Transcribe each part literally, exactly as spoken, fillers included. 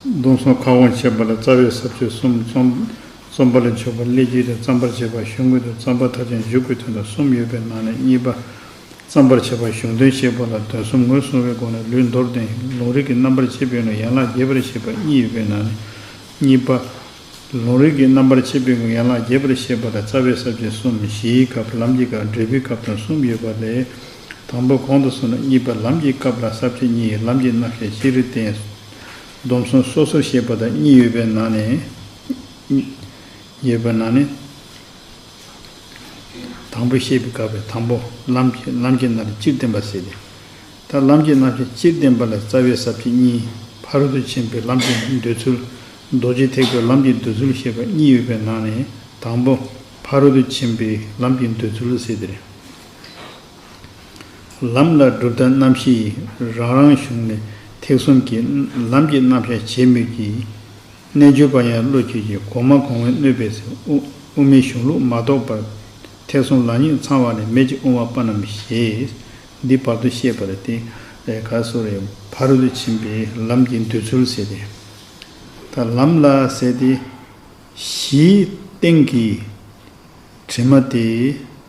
སྡོམ་གསུམ་ཁ་སྐོང་བྱེད་པ་ལ་རྩ་བའི་ས་བཅད་གསུམ། རྩོམ་རྩོམ་པ་ལ་འཇུག་པ་སླད་རྒྱུ་དང་རྩོམ་པར་བྱེད་པ་གཞུང་གི་དོན་དང་རྩོམ་པ་མཐར་ཕྱིན་འཇུག་གི་དོན་དང་གསུམ་ཡོད་པའི་ནང་ནས་གཉིས་པ། རྩོམ་པར་བྱེད་པ་གཞུང་དོན་བཤད་པ་ལ་དོན་གསུམ་ངོས་བཟུང་བའི་སྒོ་ནས་ལུས་མདོར་བསྟན། ལུང་རིགས་ཀྱི་རྣམ་པར་ཕྱེ་བའི་ནང་ཡན་ལག་རྒྱས་པར་བཤད་པ་གཉིས་ཡོད་པའི་ནང་ནས་གཉིས་པ། ལུང་རིགས་ཀྱི་རྣམ་པར་ཕྱེ་བའི་ངོས་ཡན་ལག་རྒྱས་པར་བཤད་པ་ལ་རྩ་བའི་ས་བཅད་གསུམ། གཞིའི་སྐབས། ལམ་གྱི་སྐབས། འབྲས་བུའི་སྐབས་དང་གསུམ་ཡོད་པ་ལས། དང་པོ་གོང་དུ་སོང་ན་གཉིས་པ། ལམ་གྱི་སྐབས་ལ་ས་བཅད་གཉིས། ལམ་གྱི་རྣམ་གཞག་ཅི་རིགས་བསྟན། སྡོམ་གསུམ་སོ་སོར་བཤད་པ་དང་གཉིས་ཡོད་པའི་ནང་ནས། ཡོད་པའི་ནང་ནས། དང་པོ་བཤད་པའི་སྐབས་པའི་དང་པོ་ལམ་གྱི་ལམ་གྱི་རྣམ་གཞག་སྤྱིར་བསྟན་པ་ཟེར་ཏེ། ད་ལམ་གྱི་རྣམ་གཞག་སྤྱིར་བསྟན་པ་ལ་རྩ་བའི་ས་བཅད་གཉིས། ཕ་རོལ་ཏུ་ཕྱིན་པའི་ལམ་གྱི་འདོད་ཚུལ། རྡོ་རྗེ་ཐེག་པའི་ལམ་གྱི་འདོད་ཚུལ་ཞེས་པ་གཉིས་ཡོད་པའི་ནང་ནས་དང་པོ་ཕ་རོལ་ཏུ་ཕྱིན་པའི་ལམ་གྱི་འདོད་ཚུལ་ཟེར་ཏེ་རེད། ལམ་ལ་གྲུབ་མཐའ་རྣམ་བཞི་ཡི་རང་རང་གཞུང་ལས་ཐེག་གསུམ་གྱི་ལམ་གྱི་རྣམ་གཞག་བྱེད་མོད་ཀྱི། རྣལ་འབྱོར་པ་ཡང་བློ་ཁྱོད་ཀྱིས་གོང་མ་གོང་མའི་སྣོད་པས་ཟེར། དབུ་དབུ་མའི་གཞུང་ལུགས་མ་རྟོགས་པར་ཐེག་གསུམ་ལམ་གཉིས་ཚང་བ་ལས་མེད་ཅེས་དབུ་མ་པ་རྣམས་ཞེས། འདི་བར་དུ་བཤད་པ་ལ་བརྟེན། ཨེ་ག་སོ་རེ་ཕ་རོལ་ཏུ་ཕྱིན་པའི་ལམ་གྱི་འདོད་ཚུལ་ཟེར་ཏེ། ད་ལམ་ལ་ཟེར་ཏེ། གཞིའི་སྟེང་གི་དྲི་མ་དེ་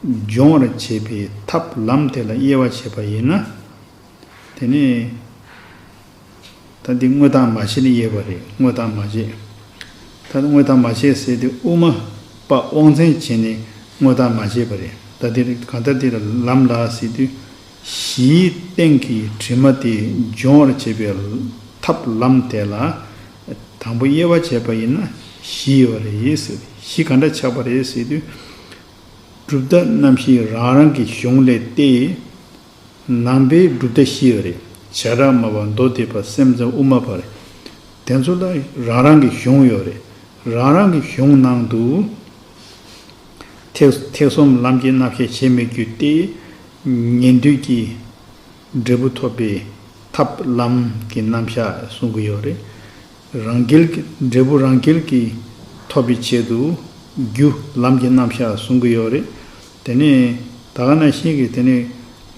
སྦྱོང་བར་བྱེད་པའི་ཐབས་ལམ་དེ་ལ་དབྱེ་བ་ཕྱེ་བ་ཡིན་ན། དེ་ནས་ད་འདི་དངོས་བཏགས་མ་བྱས་ནས་དབྱེ་བ་རེད། དངོས་བཏགས་མ་བྱས། ད་དངོས་བཏགས་མ་བྱས་ཟེར་དུས་དབུ་མ་པ་དབང་བཙན་བྱས་ནས་དངོས་བཏགས་མ་བྱས་པ་རེད། ད་འདི་གང་ལྟར་འདི་ལ་ལམ་ལ་ཟེར་དུས། གཞིའི་སྟེང་གི་དྲི་མ་དེ་སྦྱོང་བར་བྱེད་པའི་ཐབས་ལམ་དེ་ལ་དང་པོ་དབྱེ་བ་བྱས་པ་ཡིན་ན་བཞི་ཡོད་རེད་ཟེར། བཞི་ག་འདྲ་ཆགས་པ་རེད་ཟེར་དུས། གྲུབ་མཐའ་རྣམ་བཞི་རང་རང་གི་གཞུང་ལས་ཏེ། ནང་པའི་གྲུབ་མཐའ་བཞི་ཡོད་རེད། བྱེ་བྲག་སྨྲ་བ། མདོ་སྡེ་པ། སེམས་ཙམ། དབུ་མ་པ་རེད། དེ་ཚོ་ལ་རང་རང་གི་གཞུང་ཡོད་རེད། རང་རང་གི་གཞུང་ནང་དུ། ཐེག་ཐེག་གསུམ་ལམ་གྱི་རྣམ་གཞག་བྱེད་མི་རྒྱུ་སྟེ། ཉན་ཐོས་ཀྱི་འབྲས་བུ་ཐོབ་པའི་ཐབས་ལམ་གྱི་རྣམ་གཞག་གསུང་གི་ཡོད་རེད། རང་རྒྱལ་གྱི་འབྲས་བུ་རང་རྒྱལ་གྱི་ཐོབ་པའི་ཆེད་དུ་རྒྱུ་ལམ་གྱི་རྣམ་གཞག་གསུང་གི་ཡོད་རེད། དེ་ནས་ད་ག་ནང་བཞིན་གྱི་དེ་ནས་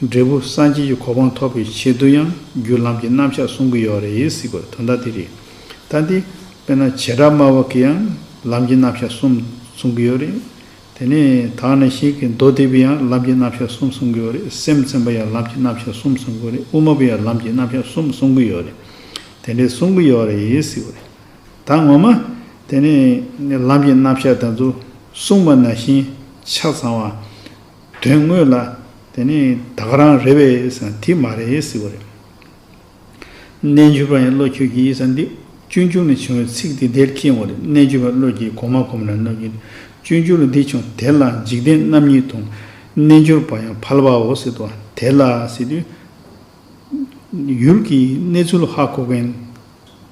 འབྲས་བུ་སངས་རྒྱས་ཀྱི་གོ་འཕང་ཐོབ་པའི་ཆེད་དུ་ཡང་རྒྱུ་ལམ་གྱི་རྣམ་གཞག་གསུང་གི་ཡོད་རེད་ཟེར་དགོས་དོན་དག་དེ་རེད། ད་འདི་དཔེར་ན་བྱེ་བྲག་སྨྲ་བ་གི་ཡང་ལམ་གྱི་རྣམ་གཞག་གསུམ་གསུང་གི་ཡོད་རེད། དེ་ནས་ད་ག་ནང་བཞིན་གྱི་མདོ་སྡེ་པའི་ཡང་ལམ་གྱི་རྣམ་གཞག་གསུམ་གསུང་གི་ཡོད་རེད། སེམས་ཙམ་པ་ཡང་ལམ་གྱི་རྣམ་གཞག་གསུམ་གསུང་གི་ཡོད་རེད། དབུ་མ་པའི་ཡང་ལམ་གྱི་རྣམ་གཞག་གསུམ་གསུང་གི་ཡོད་རེད། དེ་འདྲའི་གསུང་གི་ཡོད་རེད་ཟེར་བ་རེད། ད་ངོ་མ་དེ་ནས་ལམ་གྱི་རྣམ་གཞག་དེ་ཚོ་གསུངས་པ་ནང་བཞིན་ཆ་ཚང་བ། དོན་དངོས་ལ་དེ་ནས་ད་ག་རང་རེད་པས་ཟེར་ན་དེ་མ་རེད་ཟེར་བ་རེད། རྣལ་འབྱོར་པ་ཡང་བློ་ཁྱོད་ཀྱིས་ཟེར་འདི་སྤྱོད་འཇུག་ནས་བྱུང་བའི་ཚིག་དེ་འདིར་ཁེངས་པ་རེད། རྣལ་འབྱོར་པ་བློ་ཁྱོད་གོང་མ་གོང་མ་ལ་བློ་ཁྱོད། སྤྱོད་འཇུག་ལ་འདི་བྱུང་དེ་ལ་འཇིག་རྟེན་རྣམ་གཉིས་མཐོང་། རྣལ་འབྱོར་པ་ཡང་ཕལ་པའོ་ཟེར་དུས་དེ་ལ་ཟེར་དུས། ཡུལ་གྱི་གནས་ཚུལ་ཧ་གོ་མཁན་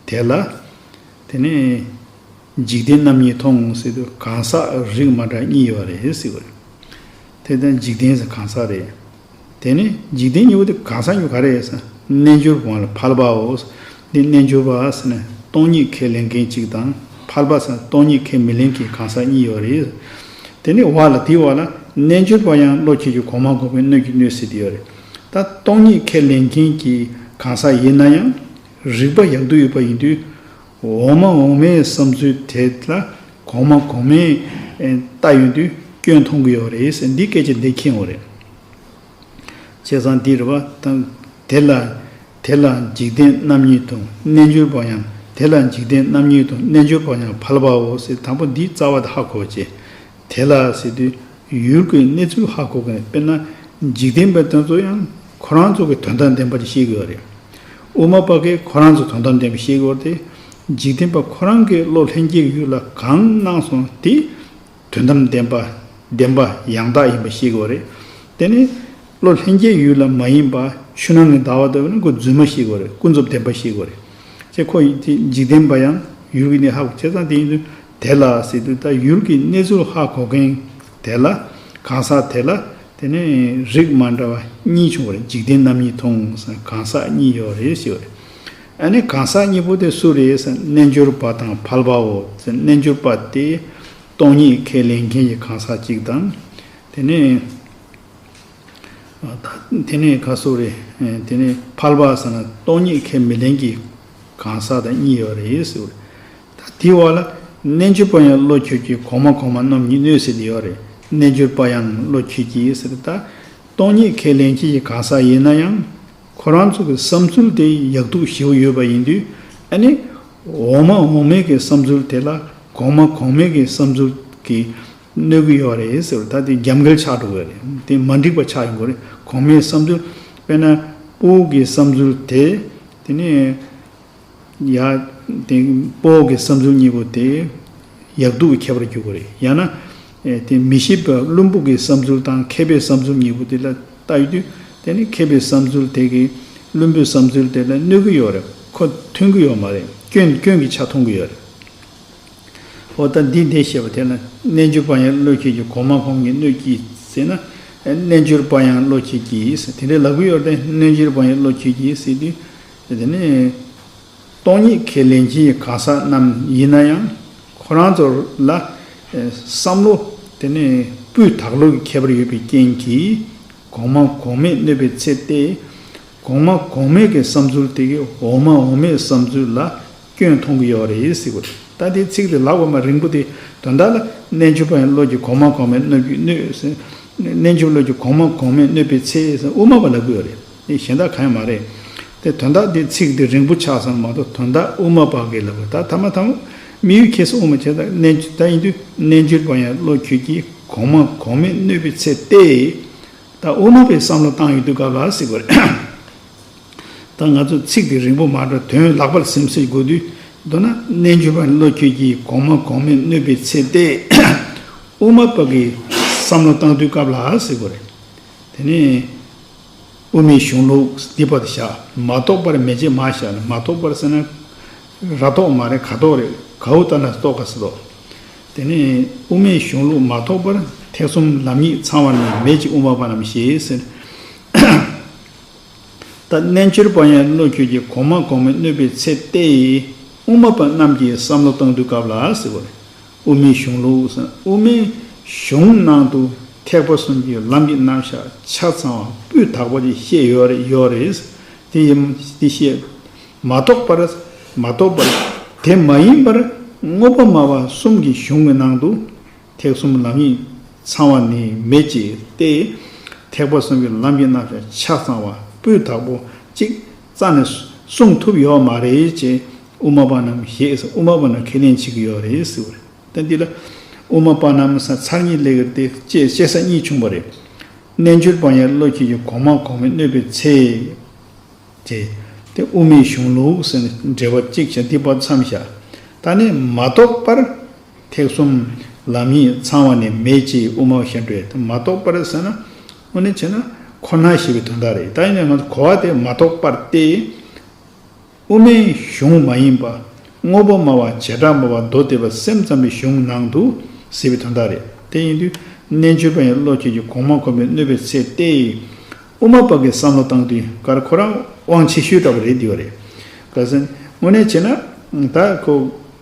དེ་ལ། དེ་ནས་འཇིག་རྟེན་རྣམ་གཉིས་མཐོང་ཟེར་དུས་གང་ཟག་རིགས་མ་འདྲ་གཉིས་ཡོད་རེད་ཟེར་བ་རེད། དེ་ལྟར་འཇིག་རྟེན་ཟེར་གང་ཟག་རེད། དེ་ནས་འཇིག་རྟེན་གཉིས་པོ་དེ་གང་ཟག་གཉིས་ག་རེ་རེད་ཟེར་ན་རྣལ་འབྱོར་པ་ལ་ཕལ་པའོ། འདི་རྣལ་འབྱོར་པ་ཟེར་ན་སྟོང་ཉིད་ཁས་ལེན་མཁན་གཅིག་དང་ཕལ་པ་ཟེར་ན་སྟོང་ཉིད་ཁས་མི་ལེན་མཁན་གང་ཟག་གཉིས་ཡོད་རེད། དེ་ནས་བ་ལ་དེའི་བ་ལ་རྣལ་འབྱོར་པ་ཡང་བློ་ཁྱོད་ཀྱིས་གོང་མ་གོང་མའི་སྣོད་ཀྱི་སྣོད་ཟེར་དེ་ཡོད་རེད། ད་སྟོང་ཉིད་ཁས་ལེན་མཁན་གྱི་གང་ཟག་ཡིན་ན་ཡང་རིགས་པ་ཡག་སྡུག་ཡོད་པ་ཡིན་དུས། འོག་མ་འོག་མའི་བསམ་ཚུལ་དེ་ལ་གོང་མ་གོང་མའི་ལྟ་ཡོང་དུས་སྐྱོན་མཐོང་གི་ཡོད་རེད་ཟེར་འདི་སྐད་ཆ་འདི་མཁྱེན་འོ་རེད། བྱས་ཙང་འདི་རེད་བ་དང་། དེ་ལ་དེ་ལ་འཇིག་རྟེན་རྣམ་གཉིས་མཐོང་། རྣལ་འབྱོར་པ་ཡང་དེ་ལ་འཇིག་རྟེན་རྣམ་གཉིས་མཐོང་། རྣལ་འབྱོར་པ་ཡང་ཕལ་པའོ་ཟེར་དང་པོ་འདི་རྩ་བ་དེ་ཧ་གོ་བྱས། དེ་ལ་ཟེར་དུས་ཡུལ་གྱི་གནས་ཚུལ་ཧ་གོ་མཁན་དཔེར་ན་འཇིག་རྟེན་པ་དེ་ཚོ་ཡང་ཁོ་རང་ཚོ་གི་དོན་དམ་བདེན་པ་དེ་ཤེས་དགོས་རེད། དབུ་མ་པ་གིས་ཁོ་རང་ཚོ་དོན་དམ་བདེན་པ་ཤེས་དགོས་ཏེ། འཇིག་རྟེན་པ་ཁོ་རང་གི་བློ་ལྷན་སྐྱེས་ཀྱི་ཡུལ་ལ་གང་སྣང་སོང་དེ་དོན་དམ་བདེན་པ་བདེན་པ་ཡང་དག་ཡིན་པ་ཤེས་དགོས་རེད། དེ་ནི་བློ་ལྷན་སྐྱེས་ཡུལ་ལ་མ་ཡིན་པ་ཆུ་ནང་གི་ཟླ་བ་ལྟ་བུ་ནི་ཁོ་རྫུན་མ་ཤེས་དགོས་རེད། ཀུན་རྫོབ་བདེན་པ་ཤེས་དགོས་རེད། ཅེས་ཁོ་ཡི་དེ་འཇིག་རྟེན་པ་ཡང་ཡུལ་གྱི་གནས་ཧ་གོ་བྱས་ཙང་དེ་ཡིན་དུས་དེ་ལ་ཟེར་དུས་ད་ཡུལ་གྱི་གནས་ཚུལ་ཧ་གོ་མཁན་དེ་ལ་གང་ཟག་དེ་ལ་དེ་ནས་རིགས་མ་འདྲ་བ་གཉིས་བྱུང་བ་རེད། འཇིག་རྟེན་རྣམ་གཉིས་མཐོང་ཟེར་གང་ཟག་གཉིས་ཡོད་རེད་ཞེས་པ་རེད། ཨ་ནི་གང་ཟག་གཉིས་པོ་དེ་སུ་རེད་ཟེར་རྣལ་འབྱོར་པ་དང་ཕལ་པའོ་ཟེར། རྣལ་འབྱོར་པ་དེ་སྟོང་ཉིད་ཁས་ལེན་མཁན་གྱི་གང་ཟག་གཅིག་དང་། དེ་ནས་ཨ་ད་དེ་ནས་ག་སོ་རེད། ཨེ་དེ་ནས་ཕལ་པ་ཟེར་ན་སྟོང་ཉིད་ཁས་མི་ལེན་གྱི་ གང་ཟག་དང་གཉིས་ཡོད་རེད་ཟེར་བ་རེད། ད་དེའི་འོག་ལ་རྣལ་འབྱོར་པ་ཡང་བློ་ཁྱོད་ཀྱིས། གོང་མ་གོང་མ་རྣམས་ཉིད་གནོད་ཟེར་དེ་ཡོད་རེད། རྣལ་འབྱོར་པ་ཡང་བློ་ཁྱོད་ཀྱིས་ཟེར། ད་སྟོང་ཉིད་ཁས་ལེན་མཁན་གྱི་གང་ཟག་ཡིན་ན་ཡང་། ཁོ་རང་ཚོ་གི་བསམ་ཚུལ་དེ་ཡག་སྡུག་ཞེ་པོ་ཡོད་པ་ཡིན་དུས། ཨ་ནི་འོག་མ་འོག་མའི་གི་བསམ་ཚུལ་དེ་ལ་གོང་མ་གོང་མའི་གི་བསམ་ཚུལ་གྱིས་གནོད་ཀྱི་ཡོད་རེད་ཟེར་བ། ད་དེ་རྒྱབ་འགལ་ཆགས་འགྲོ་གི་རེད། དེ་མ་འགྲིག་པ་ཆགས་ཡོང་གི་རེད། གོང་མའི་བསམ་ཚུལ། དཔེར་ན་སྤོ་བོ་གི་བསམ་ཚུལ་དེ། དེ་ནས་ཡ། དེ་སྤོ་བོ་གི་བསམ་ཚུལ་གཉིས་པོ་དེ་ཡག་སྡུག་གི་ཁྱད་པར་འགྱུར་གི་རེད། ཡང་ན་ཨེ་དེ་མི་ཤེས་པ་བླུན་པོ་གི་བསམ་ཚུལ་དང་མཁས་པའི་བསམ་ཚུལ་གཉིས་པོ་དེ་ལ་ལྟ་ཡོང་དུས། དེ་ནི་མཁས་པའི་བསམ་ཚུལ་དེ་གིས་བླུན་པོའི་བསམ་ཚུལ་དེ་ལ་གནོད་ཀྱི་ཡོད་རེད། ཁོ་མཐུན་གྱི་ཡོད་མ་རེད། སྐྱོན་སྐྱོན་གྱི་ཆ་མཐོང་གི་ཡོད་རེད། འོ་ད་འདི་འདི་བཤད་པ་དེ་ལ། རྣལ་འབྱོར་པ་ཡང་བློ་ཁྱོད་ཀྱིས། གོང་མ་གོང་མས་གནོད་ཀྱིས་ཟེར་ན། རྣལ་འབྱོར་པ་ཡང་བློ་ཁྱོད་ཀྱིས་ཟེར་དེ་འདྲའི་ལབ་ཀྱི་ཡོད་རེད། རྣལ་འབྱོར་པ་ཡང་བློ་ཁྱོད་ཀྱིས་ཟེར་དུས། དེ་ནི་སྟོང་ཉིད་ཁས་ལེན་གྱི་གང་ཟག་རྣམས་ཡིན་ན་ཡང་། ཁོ་རང་ཚོ་ལ་བསམ་བློ་དེ་ནི་སྤུས་དག་ལོག་གི་ཁྱད་པར་ཡོད་པའི་རྐྱེན་གྱིས། གོང་མ་གོང་མས་གནོད་པའི་ཚེ་སྟེ། གོང་མ་གོང་མའི་གི་བསམ་ཚུལ་དེ་གིས་འོག་མ་འོག་མའི་བསམ་ཚུལ་ལ་སྐྱོན་མཐོང་གི་ཡོད་རེད་ཟེར་གྱི་ཡོད་རེད། ད་དེ་ཚིག་དེ་ལབ་པ་མ་རིང་པོ་དེ། དོན་དག་ལ་རྣལ་འབྱོར་པ་ཡང་བློ་ཁྱོད་ཀྱིས། གོང་མ་གོང་མས་གནོད་ཀྱིས་གནོད་ཟེར། རྣལ་འབྱོར་བློ་ཁྱོད་ཀྱིས། གོང་མ་གོང་མས་གནོད་པའི་ཚེ་ཟེར། དབུ་མ་པ་ལབ་ཀྱི་ཡོད་རེད། དེ་གཞན་དག་གང་ཡང་མ་རེད། དེ་དོན་དག་དེ་ཚིག་དེ་རིང་པོ་ཆགས་སོང་མ་གཏོགས། དོན་དག་དབུ་མ་པ་གིས་ལབ་པ། ད་ཐ་མ་ཐ་མ་དམིགས་ཡུལ་ཁྱད་གསོད་དབུ་མ་བྱས། ད་རྣལ་འབྱོར། ད་ཡིན་དུས་རྣལ་འབྱོར་པ་ཡང་བློ་ཁྱོད་ཀྱིས། གོང་མ་གོང་མས་གནོད་པའི་ཚེ་སྟེ། ད་དབུ་མ་པའི་བསམ་བློ་བཏང་ཡོང་དུས་སྐབས་ལ་ཟེར་གྱི་ཡོད་རེད། ད་ང་ཚོ་ཚིག་དེ་རིང་པོ་མ་འགྲོ། དོན་ལག་པར་ཟིན་ཟེར་དགོས་དུས། མདོར་ན་རྣལ་འབྱོར་པ་བློ་ཁྱོད་ཀྱིས། གོང་མ་གོང་མས་གནོད་པའི་ཚེ་སྟེ། དབུ་མ་པ་གི་བསམ་བློ་བཏང་དུས་སྐབས་ལ་ཟེར་གྱི་ཡོད་རེད། དེ་ནས་དབུ་མའི་གཞུང་ལུགས་འདི་པར་བཞག་མ་རྟོགས་པར་མེད་ཅེས་མ་བཞག་ནས། མ་རྟོགས་པར་ཟེར་ན་ར་རྟོགས་མ་རེད། ག་རྟོགས་རེད། གའུ་ལྟར་ན་རྟོགས་དཀའ་ཟེར་དོ། དེ་ནས་དབུ་མའི་གཞུང་ལུགས་མ་རྟོགས་པར། ཐེག་གསུམ་ལམ་གཉིས་ཚང་བ་ནི་མེད་ཅེས་དབུ་མ་པ་རྣམས་བཞེད་ཟེར། ད་རྣལ་འབྱོར་པ་ཡང་བློ་ཁྱོད་ཀྱིས། གོང་མ་གོང་མས་གནོད་པའི་ཚེ་སྟེ། དབུ་མ་པ་རྣམས་ཀྱིས་བསམ་བློ་བཏང་དུས་སྐབས་ལ་ཟེར་བ་རེད། དབུ་མའི་གཞུང་ལུགས་ཟེར། དབུ་མའི་གཞུང་ནང་དུ་ཐེག་པ་གསུམ་གྱི་ལམ་གྱི་རྣམ་གཞག་ཆ་ཚང་བ་སྤུས་དག་པ་ཅིག་བཤད་ཡོད་རེད། ཡོད་རེད། དེ་ཡིན་དེ་བཤད། མ་རྟོགས་པར། མ་རྟོགས་པར་དེ་མ་ཡིན་པར་དངོས་པོ་སྨྲ་བ་གསུམ་གྱི་གཞུང་གི་ནང་དུ། ཐེག་གསུམ་ལམ་གཉིས་ཚང་བ་ནི་མེད་ཅེས་ཏེ། ཐེག་པ་གསུམ་གྱི་ལམ་གྱི་རྣམ་གཞག་ཆ་ཚང་བ་སྤུས་དག་པོ་གཅིག་རྩ་ནས་གསུང་ཐུབ་ཡོད་མ་རེད་ཅེས་དབུ་མ་པ་རྣམས་བཞེད་ཟེར། དབུ་མ་པ་རྣམས་ཁས་ལེན་བྱེད་ཀྱི་ཡོད་རེད་ཟེར་བ་རེད། ད་འདི་ལ་དབུ་མ་པ་རྣམས་ཟེར་ཚར་གཉིས་སླེབས་ཀྱི་རེད་དེ། དཔྱད་བཤད་ས་གཉིས་བྱུང་བ་རེད། རྣལ་འབྱོར་པ་ཡང་བློ་ཁྱོད་ཀྱིས། གོང་མ་གོང་མས་གནོད་པའི་ཚེ། དེ་དེ་དབུ་མའི་གཞུང་ལུགས་ཟེར་ནས་འགྲེལ་པ་གཅིག་བྱས། འདི་བར་མཚམས་བཞག་ད་ནི་མ་རྟོགས་པར་ཐེག་གསུམ་ལམ་གཉིས་ཚང་བ་ནི་མེད་ཅེས་དབུ་མ་བཞག་འགྲོ་ཡ། དེ་མ་རྟོགས་པར་ཟེར་ན། དངོས་གནས་བྱས་ན་ཁོ་ན་ཞེས་པའི་དོན་དག་རེད། ད་ཡིན་ན་ང་ཚོ་གོ་བ་དེ་མ་རྟོགས་པར་ཏེ། དབུ་མའི་གཞུང་མ་ཡིན་པ། དངོས་པོ་སྨྲ་བ། བྱེ་བྲག་སྨྲ་བ། མདོ་སྡེ་པ། སེམས་ཙམ་པའི་གཞུང་ནང་དུ་ཟེར་བའི་དོན་དག་རེད། དེ་ཡིན་དུས་རྣལ་འབྱོར་པ་ཡང་བློ་ཁྱོད་ཀྱིས། གོང་མ་གོང་མས་གནོད་པའི་ཚེ་སྟེ། དབུ་མ་པ་གི་བསམ་བློ་བཏང་དུས་ཀར་ཁོ་རང་དབང་ཆེ་ཤོས་འདྲ་བོ་རེད། འདི་བ་རེད། ག་ཟེར་དངོས་གནས་བྱས་ན་ད་ཁོ་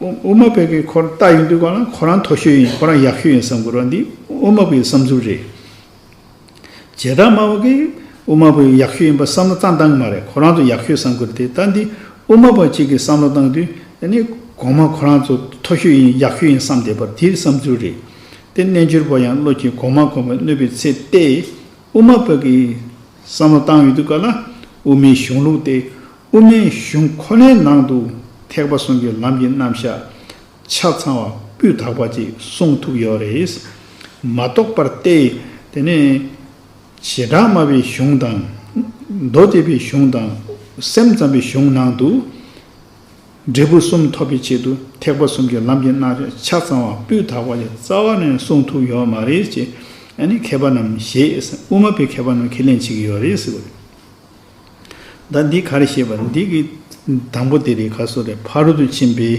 དབུ་མ་པ་གི་ཁོ་ལྟ་ཡོང་དུས་ག་ལ་ཁོ་རང་མཐོ་ཤོས་ཡིན། ཁོ་རང་ཡག་ཤོས་ཡིན་བསམ་དགོས་ར། འདི་དབུ་མ་པའི་བསམ་ཚུལ་རེད། བྱེ་བྲག་སྨྲ་བ་གིས་དབུ་མ་པ་ཡག་ཤོས་ཡིན་པ་བསམ་བློ་རྩ་བཏང་གི་མ་རེད། ཁོ་རང་ཚོ་ཡག་ཤོས་བསམ་གི་རེད་དེ། ད་འདི་དབུ་མ་པ་གཅིག་གིས་བསམ་བློ་བཏང་དུས་ཨ་ནི་གོང་མ་ཁོ་རང་ཚོ་མཐོ་ཤོས་ཡིན། ཡག་ཤོས་ཡིན་བསམ་བསྡད་པ་དེའི་བསམ་ཚུལ་རེད། དེ་རྣལ་འབྱོར་པ་ཡང་བློ་ཁྱོད་གོང་མ་གོང་མས་གནོད་པའི་ཚེ་སྟེ། དབུ་མ་པ་གིས་བསམ་བློ་བཏང་ཡོང་དུས་ག་ལ་དབུ་མའི་གཞུང་ལུགས་ཏེ། དབུ་མའི་གཞུང་ཁོ་ནའི་ནང་དུ་ཐེག་པ་གསུམ་གྱི་ལམ་གྱི་རྣམ་གཞག་ཆ་ཚང་བ་སྤུས་དག་པ་ཅིག་གསུང་ཐུབ་ཡོད་རེད། མ་རྟོགས་པར་ཏེ། དེ་ནས་བྱེ་བྲག་སྨྲ་བའི་གཞུང་དང་། མདོ་སྡེ་པའི་གཞུང་དང་། སེམས་ཙམ་པའི་གཞུང་ནང་དུ་འབྲས་བུ་གསུམ་ཐོབ་པའི་ཆེད་དུ་ཐེག་པ་གསུམ་གྱི་ལམ་གྱི་རྣམ་གཞག་ཆ་ཚང་བ་སྤུས་དག་པ་ཅིག་རྩ་བ་ནས་གསུང་ཐུབ་ཡོད་མ་རེད་ཅེས་ཨ་ནི་མཁས་པ་རྣམས་བཞེད། དབུ་མ་པའི་མཁས་པ་རྣམས་ཁས་ལེན་བྱེད་ཀྱི་ཡོད་རེད་ཟེར་བ་རེད། ད་འདི་ག་རེ་བཤད་པ་རེད། འདི་གི་དང་པོ་དེ་རེད། ག་སོ་རེད། ཕ་རོལ་ཏུ་ཕྱིན་པའི་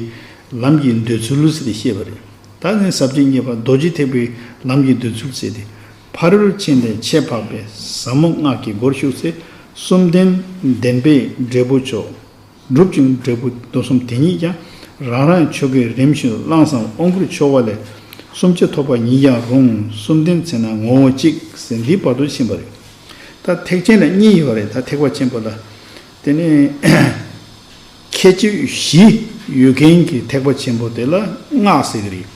ལམ་གྱི་འདོད་ཚུལ་ཟེར་ཏེ་བཤད་པ་རེད། ད་ནི་ཟབ་ཅིང་རྒྱས་པ་རྡོ་རྗེ་ཐེག་པའི་ལམ་གྱི་འདོད་ཚུལ་ཟེར་ཏེ། ཕ་རོལ་ཕྱིན་ལས་ཁྱད་འཕགས་པའི་ཟབ་མོ་སྔགས་ཀྱི་སྒོར་ཞུགས་ཚེ། གསུམ་ལྡན་བདེན་པས་འབྲས་བུ་མཆོག་སྒྲུབ་ཅིང་འབྲས་བུ་མདོ་གསུམ་དེ་ཉིད་ཀྱང་། རང་རང་ཆོས་ཀྱི་རིམ་བཞིན་བླངས་སམ་དབང་བསྐུར་ཆོག་པ་ལས། གསུམ་ཆ་ཐོབ་པ་ཉིད་ཀྱང་རུང་། གསུམ་ལྡན་ཚེ་ན་ངོ་བོ་གཅིག་ཟེར་འདིའི་བར་དུ་ཕྱིན་པ་རེད། ད་ཐེག་ཆེན་ལ་གཉིས་ཡོད་རེད། ད་ཐེག་པ་ཆེན་པོ་ལ། དེ་ནས་ཁྱད་ ཁྱད་ཆོས་བཞི་ཡོད་མཁན་གྱི་ཐེག་པ་ཆེན་པོ་དེ་ལ་སྔགས་ཟེར་གྱི་རེད།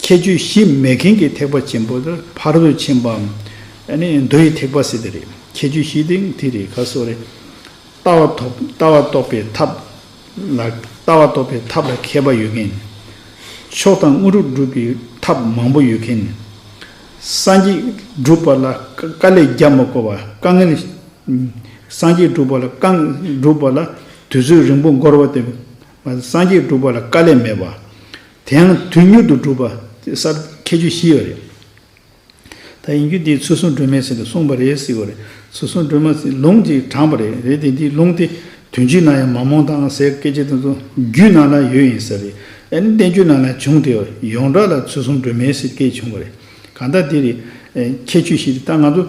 ཁྱད་ཆོས་བཞི་མེད་མཁན་གྱི་ཐེག་པ་ཆེན་པོ་དེ་ཕ་རོལ་ཏུ་ཕྱིན་པའམ། ཨ་ནི་མདོ་ཡི་ཐེག་པ་ཟེར་དེ་རེད། ཁྱད་ཆོས་བཞི་དེ་དེ་རེད། ག་སོ་རེད། ལྟ་བ་ཐོབ་ལྟ་བ་རྟོགས་པའི་ཐབས་ལ་ལྟ་བ་རྟོགས་པའི་ཐབས་ལ་མཁས་པ་ཡོད་མཁན། མཆོག་དང་དངོས་གྲུབ་སྒྲུབ་པའི་ཐབས་མང་པོ་ཡོད་མཁན། སངས་རྒྱས་སྒྲུབ་པ་ལ་དཀའ་ལས་རྒྱག་མ་དགོས་པ་དཀའ་ངལ། སངས་རྒྱས་སྒྲུབ་པ་ལ་དཀའ་སྒྲུབ་པ་ལ་དུས་ཚོད་རིང་པོ་འགོར་བ་དེ། སངས་རྒྱས་སྒྲུབ་པ་ལ་དཀའ་ལས་མེད་པ། དེ་ཡང་དུས་མྱུར་དུ་སྒྲུབ་པ་དེ་ས་ཁྱད་ཆོས་བཞི་ཡོད་རེད། ད་ཡིན་རྒྱུ་དེ་ཚུལ་གསུམ་སྒྲོན་མེ་ཟེར་ཏེ་གསུངས་པ་རེད་ཟེར་བ་རེད། ཚུལ་གསུམ་སྒྲོན་མེ་ཟེར་ལུང་དེ་དྲངས་པ་རེད། རེད་དེ་འདི་ལུང་དེ་དོན་བརྒྱུད་ནང་ཡང་མ་རྨོངས་དང་ཟེར་སྐད་ཆ་དེ་ཚོ་རྒྱུད་ནང་ལ་ཡོད་ཡིན་ས་རེད། ཨ་ནི་བསྟན་བཅོས་ནང་ལ་བྱུང་དེ་ཡོངས་གྲགས་ལ་ཚུལ་གསུམ་སྒྲོན་མེ་ཟེར་སྐད་བྱུང་བ་རེད། གང་ལྟར་དེ་རེད། ཁྱད་ཆོས་ཤིག་རེད། ད་ང་ཚོ་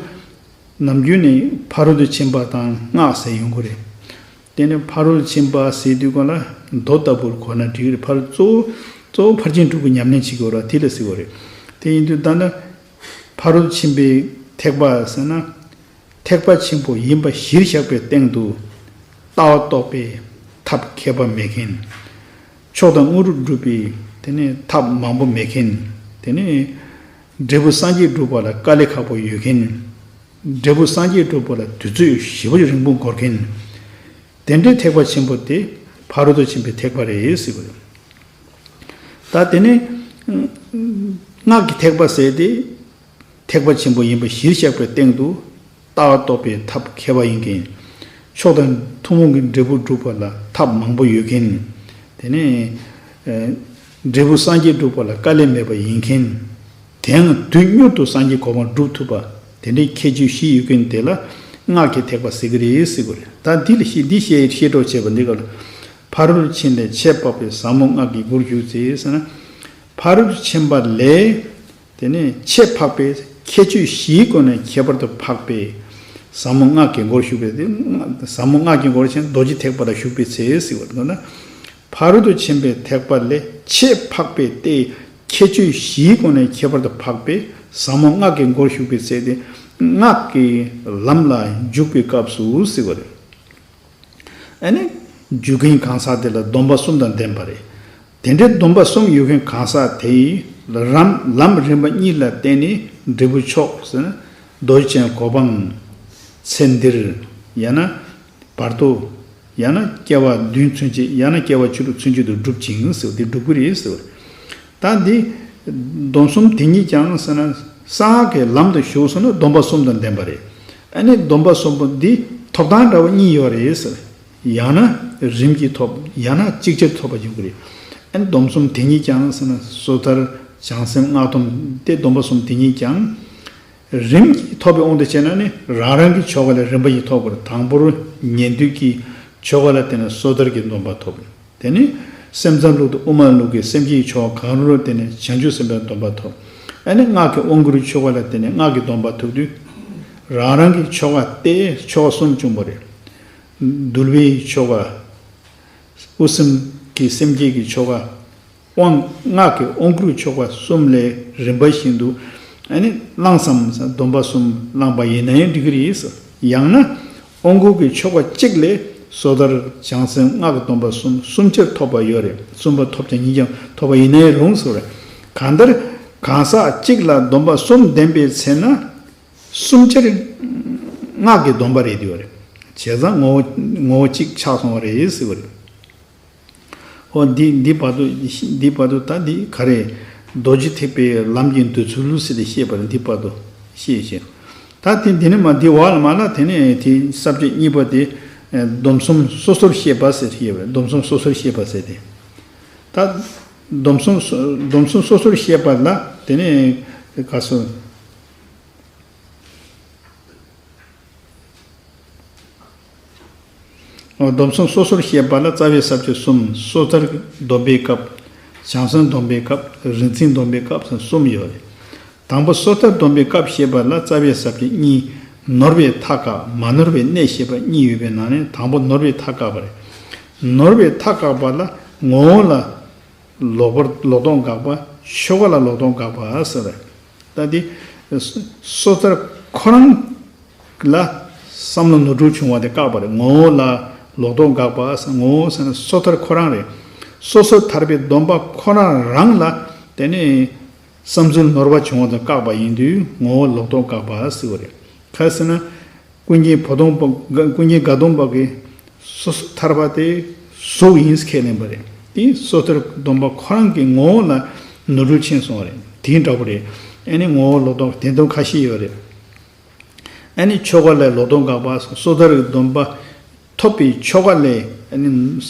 ནམ་རྒྱུན་ནས་ཕ་རོལ་ཏུ་ཕྱིན་པ་དང་སྔགས་ཟེར་ཡོང་གི་རེད། དེ་ནས་ཕ་རོལ་ཕྱིན་པ་ཟེར་དུས་གང་ལ་མདོ་ལྟ་བུར་གོ་ན་འགྲིག་རེད། ཕར་གཙོ་བོ་གཙོ་བོ་ཕར་ཕྱིན་དྲུག་གི་ཉམས་ལེན་བྱེད་དགོས་ར་དེ་ལ་ཟེར་དགོས་རེད། དེ་ཡིན་དུས་ད་ནི་ཕ་རོལ་ཕྱིན་པའི་ཐེག་པ་ཟེར་ན་ཐེག་པ་ཆེན་པོ་ཡིན་པ་གཞིར་བཞག་པའི་སྟེང་དུ་ལྟ་བ་རྟོགས་པའི་ཐབས་མཁས་པ་མེད་མཁན། མཆོག་དང་དངོས་གྲུབ་སྒྲུབ་པའི་དེ་ནས་ཐབས་མང་པོ་མེད་མཁན། དེ་ནས་འབྲས་བུ་སངས་རྒྱས་སྒྲུབ་པ་ལ་དཀའ་ལས་ཁག་པོ་ཡོད་མཁན། འབྲས་བུ་སངས་རྒྱས་སྒྲུབ་པ་ལ་དུས་ཚོད་ཞེ་པོ་རིང་པོ་འགོར་མཁན། དེ་འདྲའི་ཐེག་པ་ཆེན་པོ་དེ་ཕ་རོལ་ཏུ་ཕྱིན་པའི་ཐེག་པ་རེད་ཟེར་བ་རེད། ད་དེ་ནས་སྔགས་ཀྱི་ཐེག་པ་ཟེར་ཏེ་ཐེག་པ་ཆེན་པོ་ཡིན་པ་གཞིར་བཞག་པའི་སྟེང་དུ་ལྟ་བ་རྟོགས་པའི་ཐབས་མཁས་པ་ཡིན་མཁན། མཆོག་དང་ཐུན་མོང་གི་འབྲས་བུ་སྒྲུབ་པ་ལ་ཐབས་མང་པོ་ཡོད་མཁན། དེ་ནས་འབྲས་བུ་སངས་རྒྱས་སྒྲུབ་པ་ལ་དཀའ་ལས་མེད་པ་ཡིན་མཁན། དེའང་དུས་མྱུར་དུ་སངས་རྒྱས་གོ་འཕང་སྒྲུབ་ཐུབ་པ། དེ་འདྲའི་ཁྱད་ཆོས་བཞི་ཡོད་མཁན་དེ་ལ་སྔགས་ཀྱི་ཐེག་པ་ཟེར་གྱི་རེད་ཟེར་དགོས་རེད། ད་འདི་ལ་ཤེས་འདི་ཤེས་ཤེས་གྲོགས་བྱས་པ་འདི་ག་ལ། ཕ་རོལ་ཕྱིན་ལས་ཆེས་འཕགས་པའི་ཟབ་མོ་སྔགས་ཀྱི་སྒོར་ཞུགས་ཚེ་ཟེར་ན། ཕ་རོལ་ཕྱིན་པ་ལས། དེ་ནས་ཆེས་འཕགས་པའི་ཁྱད་ཆོས་བཞིའི་སྒོ་ནས་ཁྱད་པར་དུ་འཕགས་པའི་ཟབ་མོ་སྔགས་ཀྱི་སྒོར་ཞུགས་པའི་དེ། ཟབ་མོ་སྔགས་ཀྱི་སྒོར་ཕྱིན་རྡོ་རྗེ་ཐེག་པ་ལ་ཞུགས་པའི་ཚེ་ཟེར་བ་འདོད་ན། ཕ་རོལ་ཏུ་ཕྱིན་པའི་ཐེག་པ་ལས་ཆེས་འཕགས་པའི་ལྟའི་ཁྱད་ཆོས་བཞིའི་སྒོ་ནས་ཁྱད་པར་དུ་འཕགས་པའི་ཟབ་མོ་སྔགས་ཀྱི་སྒོར་ཞུགས་པའི་ཚེ་དེ་སྔགས་ཀྱི་ལམ་ལ་འཇུག་པའི་སྐབས་སུ་ཟེར་བ་རེད། ཨ་ནི་འཇུག་མཁན་གང་ཟག་དེ་ལ་སྡོམ་པ་གསུམ་དང་ལྡན་པ་རེད། དེ་འདྲའི་སྡོམ་པ་གསུམ་ཡོད་མཁན་གང་ཟག་དེ་ཡིས་ལམ་ལམ་རིམ་པ་གཉིས་ལ་བརྟེན་ནས་འབྲས་བུ་མཆོག་ཟེར་ན་རྡོ་རྗེ་ཅན་གོ་འཕང་ཚེ་འདིར་ཡང་ན་བར་དོ། ཡང་ན་སྐྱེ་བ་བདུན་ཚུན་ཆད་ཡང་ན་སྐྱེ་བ་བཅུ་དྲུག་ཚུན་ཆད་དུ་འགྲུབ་ཅིང་ཟེར་བ་དེ་འགྲུབ་ཀྱི་རེད་ཟེར་བ་རེད། ད་འདི་སྡོམ་གསུམ་དེ་ཉིད་ཀྱང་ཟེར་ན་གསང་སྔགས་ཀྱི་ལམ་དུ་ཞུགས་སོང་ན་སྡོམ་པ་གསུམ་དང་ལྡན་པ་རེད། ཨ་ནི་སྡོམ་པ་གསུམ་པོ་འདི་ཐོབ་ཐང་འདྲ་བ་གཉིས་ཡོད་རེད་ཟེར། ཡང་ན་རིམ་གྱིས་ཐོབ། ཡང་ན་གཅིག་ཆར་ཐོབ་པ་ཡོང་གི་རེད། ཨ་ནི་སྡོམ་གསུམ་དེ་ཉིད་ཀྱང་ཟེར་ན་སོ་ཐར་བྱང་སེམས་སྔགས་སྡོམ་སྟེ་སྡོམ་པ་གསུམ་དེ་ཉིད་ཀྱང་། རིམ་གྱིས་ཐོབ་པའི་དབང་དུ་བྱས་ན་ནི་རང་རང་གི་ཆོ་ག་ལ་རིམ་པ་ཡིས་ཐོབ་པར། དང་པོར་ཉན་ཐོས་ཀྱི་ཆོ་ག་ལ་བརྟེན་ནས་སོ་ཐར་གྱི་སྡོམ་པ་ཐོབ། དེ་ནས་སེམས་ཙམ་ལུགས་དང་དབུ་མ་ལུགས་ཀྱི་སེམས་བསྐྱེད་ཆོ་ག་གང་རུང་ལ་བརྟེན་ནས་བྱང་ཆུབ་སེམས་དཔའི་སྡོམ་པ་ཐོབ། ཨ་ནི་སྔགས་ཀྱི་དབང་བསྐུར་ཆོ་ག་ལ་བརྟེན་ནས་སྔགས་ཀྱི་སྡོམ་པ་ཐོབ་དུས། རང་རང་གི་ཆོ་ག་སྟེ་ཆོ་ག་གསུམ་བྱུང་བ་རེད། འདུལ་བའི་ཆོ་ག། དབུ་སེམས་ཀྱི་སེམས་བསྐྱེད་ཀྱི་ཆོ་ག། དབང་སྔགས་ཀྱི་དབང་བསྐུར་ཆོ་ག་གསུམ་ལས་རིམ་པ་བཞིན་དུ་ཨ་ནི་བླངས་སམ། སྡོམ་པ་གསུམ་བླངས་པ་ཡིན་ན་ཡང་འགྲིག་གི་རེད། ཡང་ན་དབང་བསྐུར་གྱི་ཆོ་ག་གཅིག་ལས་སོ་ཐར་བྱང་སེམས་སྔགས་ཀྱི་སྡོམ་པ་གསུམ་གསུམ་ཆར་ཐོབ་པ་ཡོད་རེད། གསུམ་པ་ཐོབ་ཀྱང་ཉིད་ཀྱང་ཐོབ་པ་ཡིན་ན་ཡང་རུང་ཟེར་བ་རེད། གང་ལྟར་གང་ཟག་གཅིག་ལ་སྡོམ་པ་གསུམ་ལྡན་པའི་ཚེ་ན་གསུམ་ཆར་སྔགས་ཀྱི་སྡོམ་པ་རེད་འདུག་བ་རེད། བྱས་ཙང་ངོ་བོ་ངོ་བོ་གཅིག་ཆགས་སོང་བ་རེད་ཟེར་བ་རེད། ཨོ་འདི་འདི་བར་དུ་འདི་བར་དུ་ད་འདི་ག་རེ། རྡོ་རྗེ་ཐེག་པའི་ལམ་གྱི་འདོད་ཚུལ་ཟེར་ཏེ་བཤད་པ་རེད། འདི་བར་དུ་བཤད་བཤད། ད་དེ་འདི་ནི་མ་འདི་བར་ལ་མ་ལ་དེ་ནས་དེ་ས་བཅད་གཉིས་པ་དེ་སྡོམ་གསུམ་སོ་སོར་བཤད་པ་ཟེར་བཤད་པ་རེད། སྡོམ་གསུམ་སོ་སོར་བཤད་པ་ཟེར་ཏེ། ད་སྡོམ་གསུམ་སྡོམ་གསུམ་སོ་སོར་བཤད་པ་ལ་དེ་ནས་ག་སོ། སྡོམ་གསུམ་སོ་སོར་བཤད་པ་ལ་རྩ་བའི་ས་བཅད་གསུམ། སོ་ཐར་སྡོམ་པའི་སྐབས། བྱང་སེམས་སྡོམ་པའི་སྐབས། རིག་འཛིན་སྡོམ་པའི་སྐབས་སུ་གསུམ་ཡོད་རེད། དང་པོ་སོ་ཐར་སྡོམ་པའི་སྐབས་བཤད་པ་ལ་རྩ་བའི་ས་བཅད་གཉིས། ནོར་བའི་མཐའ་བཀག་མ་ནོར་བའི་གནད་བཤད་པ་གཉིས་ཡོད་པའི་ནང་ནས་དང་པོ་ནོར་བའི་མཐའ་བཀག་པ་རེད། ནོར་བའི་མཐའ་བཀག་པ་ལ་ངོ་བོ་ལ་ལོག་པར་ལོག་རྟོག་འགག་པ། ཆོས་འགའ་ལ་ལོག་རྟོག་འགག་པ་ཟེར་བས། ད་འདི་སོ་ཐར་ཁོ་རང་ལ་བསམ་བློ་ནོར་འཁྲུལ་བྱུང་བ་དེ་བཀག་པ་རེད། ངོ་བོ་ལ་ ལོག་རྟོག་འགགས་པ་ཟེར། ངོ་བོ་ཟེར་ན་སོ་ཐར་ཁོ་རང་རེད། སོ་སོར་ཐར་པའི་སྡོམ་པ་ཁོ་རང་རང་ལ་དེ་ནས་བསམ་ཚུལ་ནོར་བ་བྱུང་བ་དང་བཀག་པ་ཡིན་དུས་ངོ་བོ་ལོག་རྟོག་འགགས་པ་ཟེར་བ་རེད། ག་ཟེར་ན། ཀུན་མཁྱེན་བོ་དོང་པ། ཀུན་མཁྱེན་དགའ་གདོང་པ་གིས་སོ་སོར་ཐར་པ་དེ་གཟུགས་ཡིན་ཁས་ལེན་པ་རེད། དེ་སོ་ཐར་སྡོམ་པ་ཁོ་རང་གི་ངོ་བོ་ལ་ནོར་འཁྲུལ་ཕྱིན་སོང་བ་རེད། དེ་འདྲ་པོ་རེད། ཨ་ནི་ངོ་བོ་ལོག་རྟོག་དེ་འདྲ་ཁ་ཤས་ཡོད་རེད། ཨ་ནི་ཆོ་ག་ལས་ལོག་རྟོག་འགགས་པ། སོ་ཐར་གྱི་སྡོམ་པ་ཐོབ་པའི་ཆོ་ག་ལས་ཨ་ནི་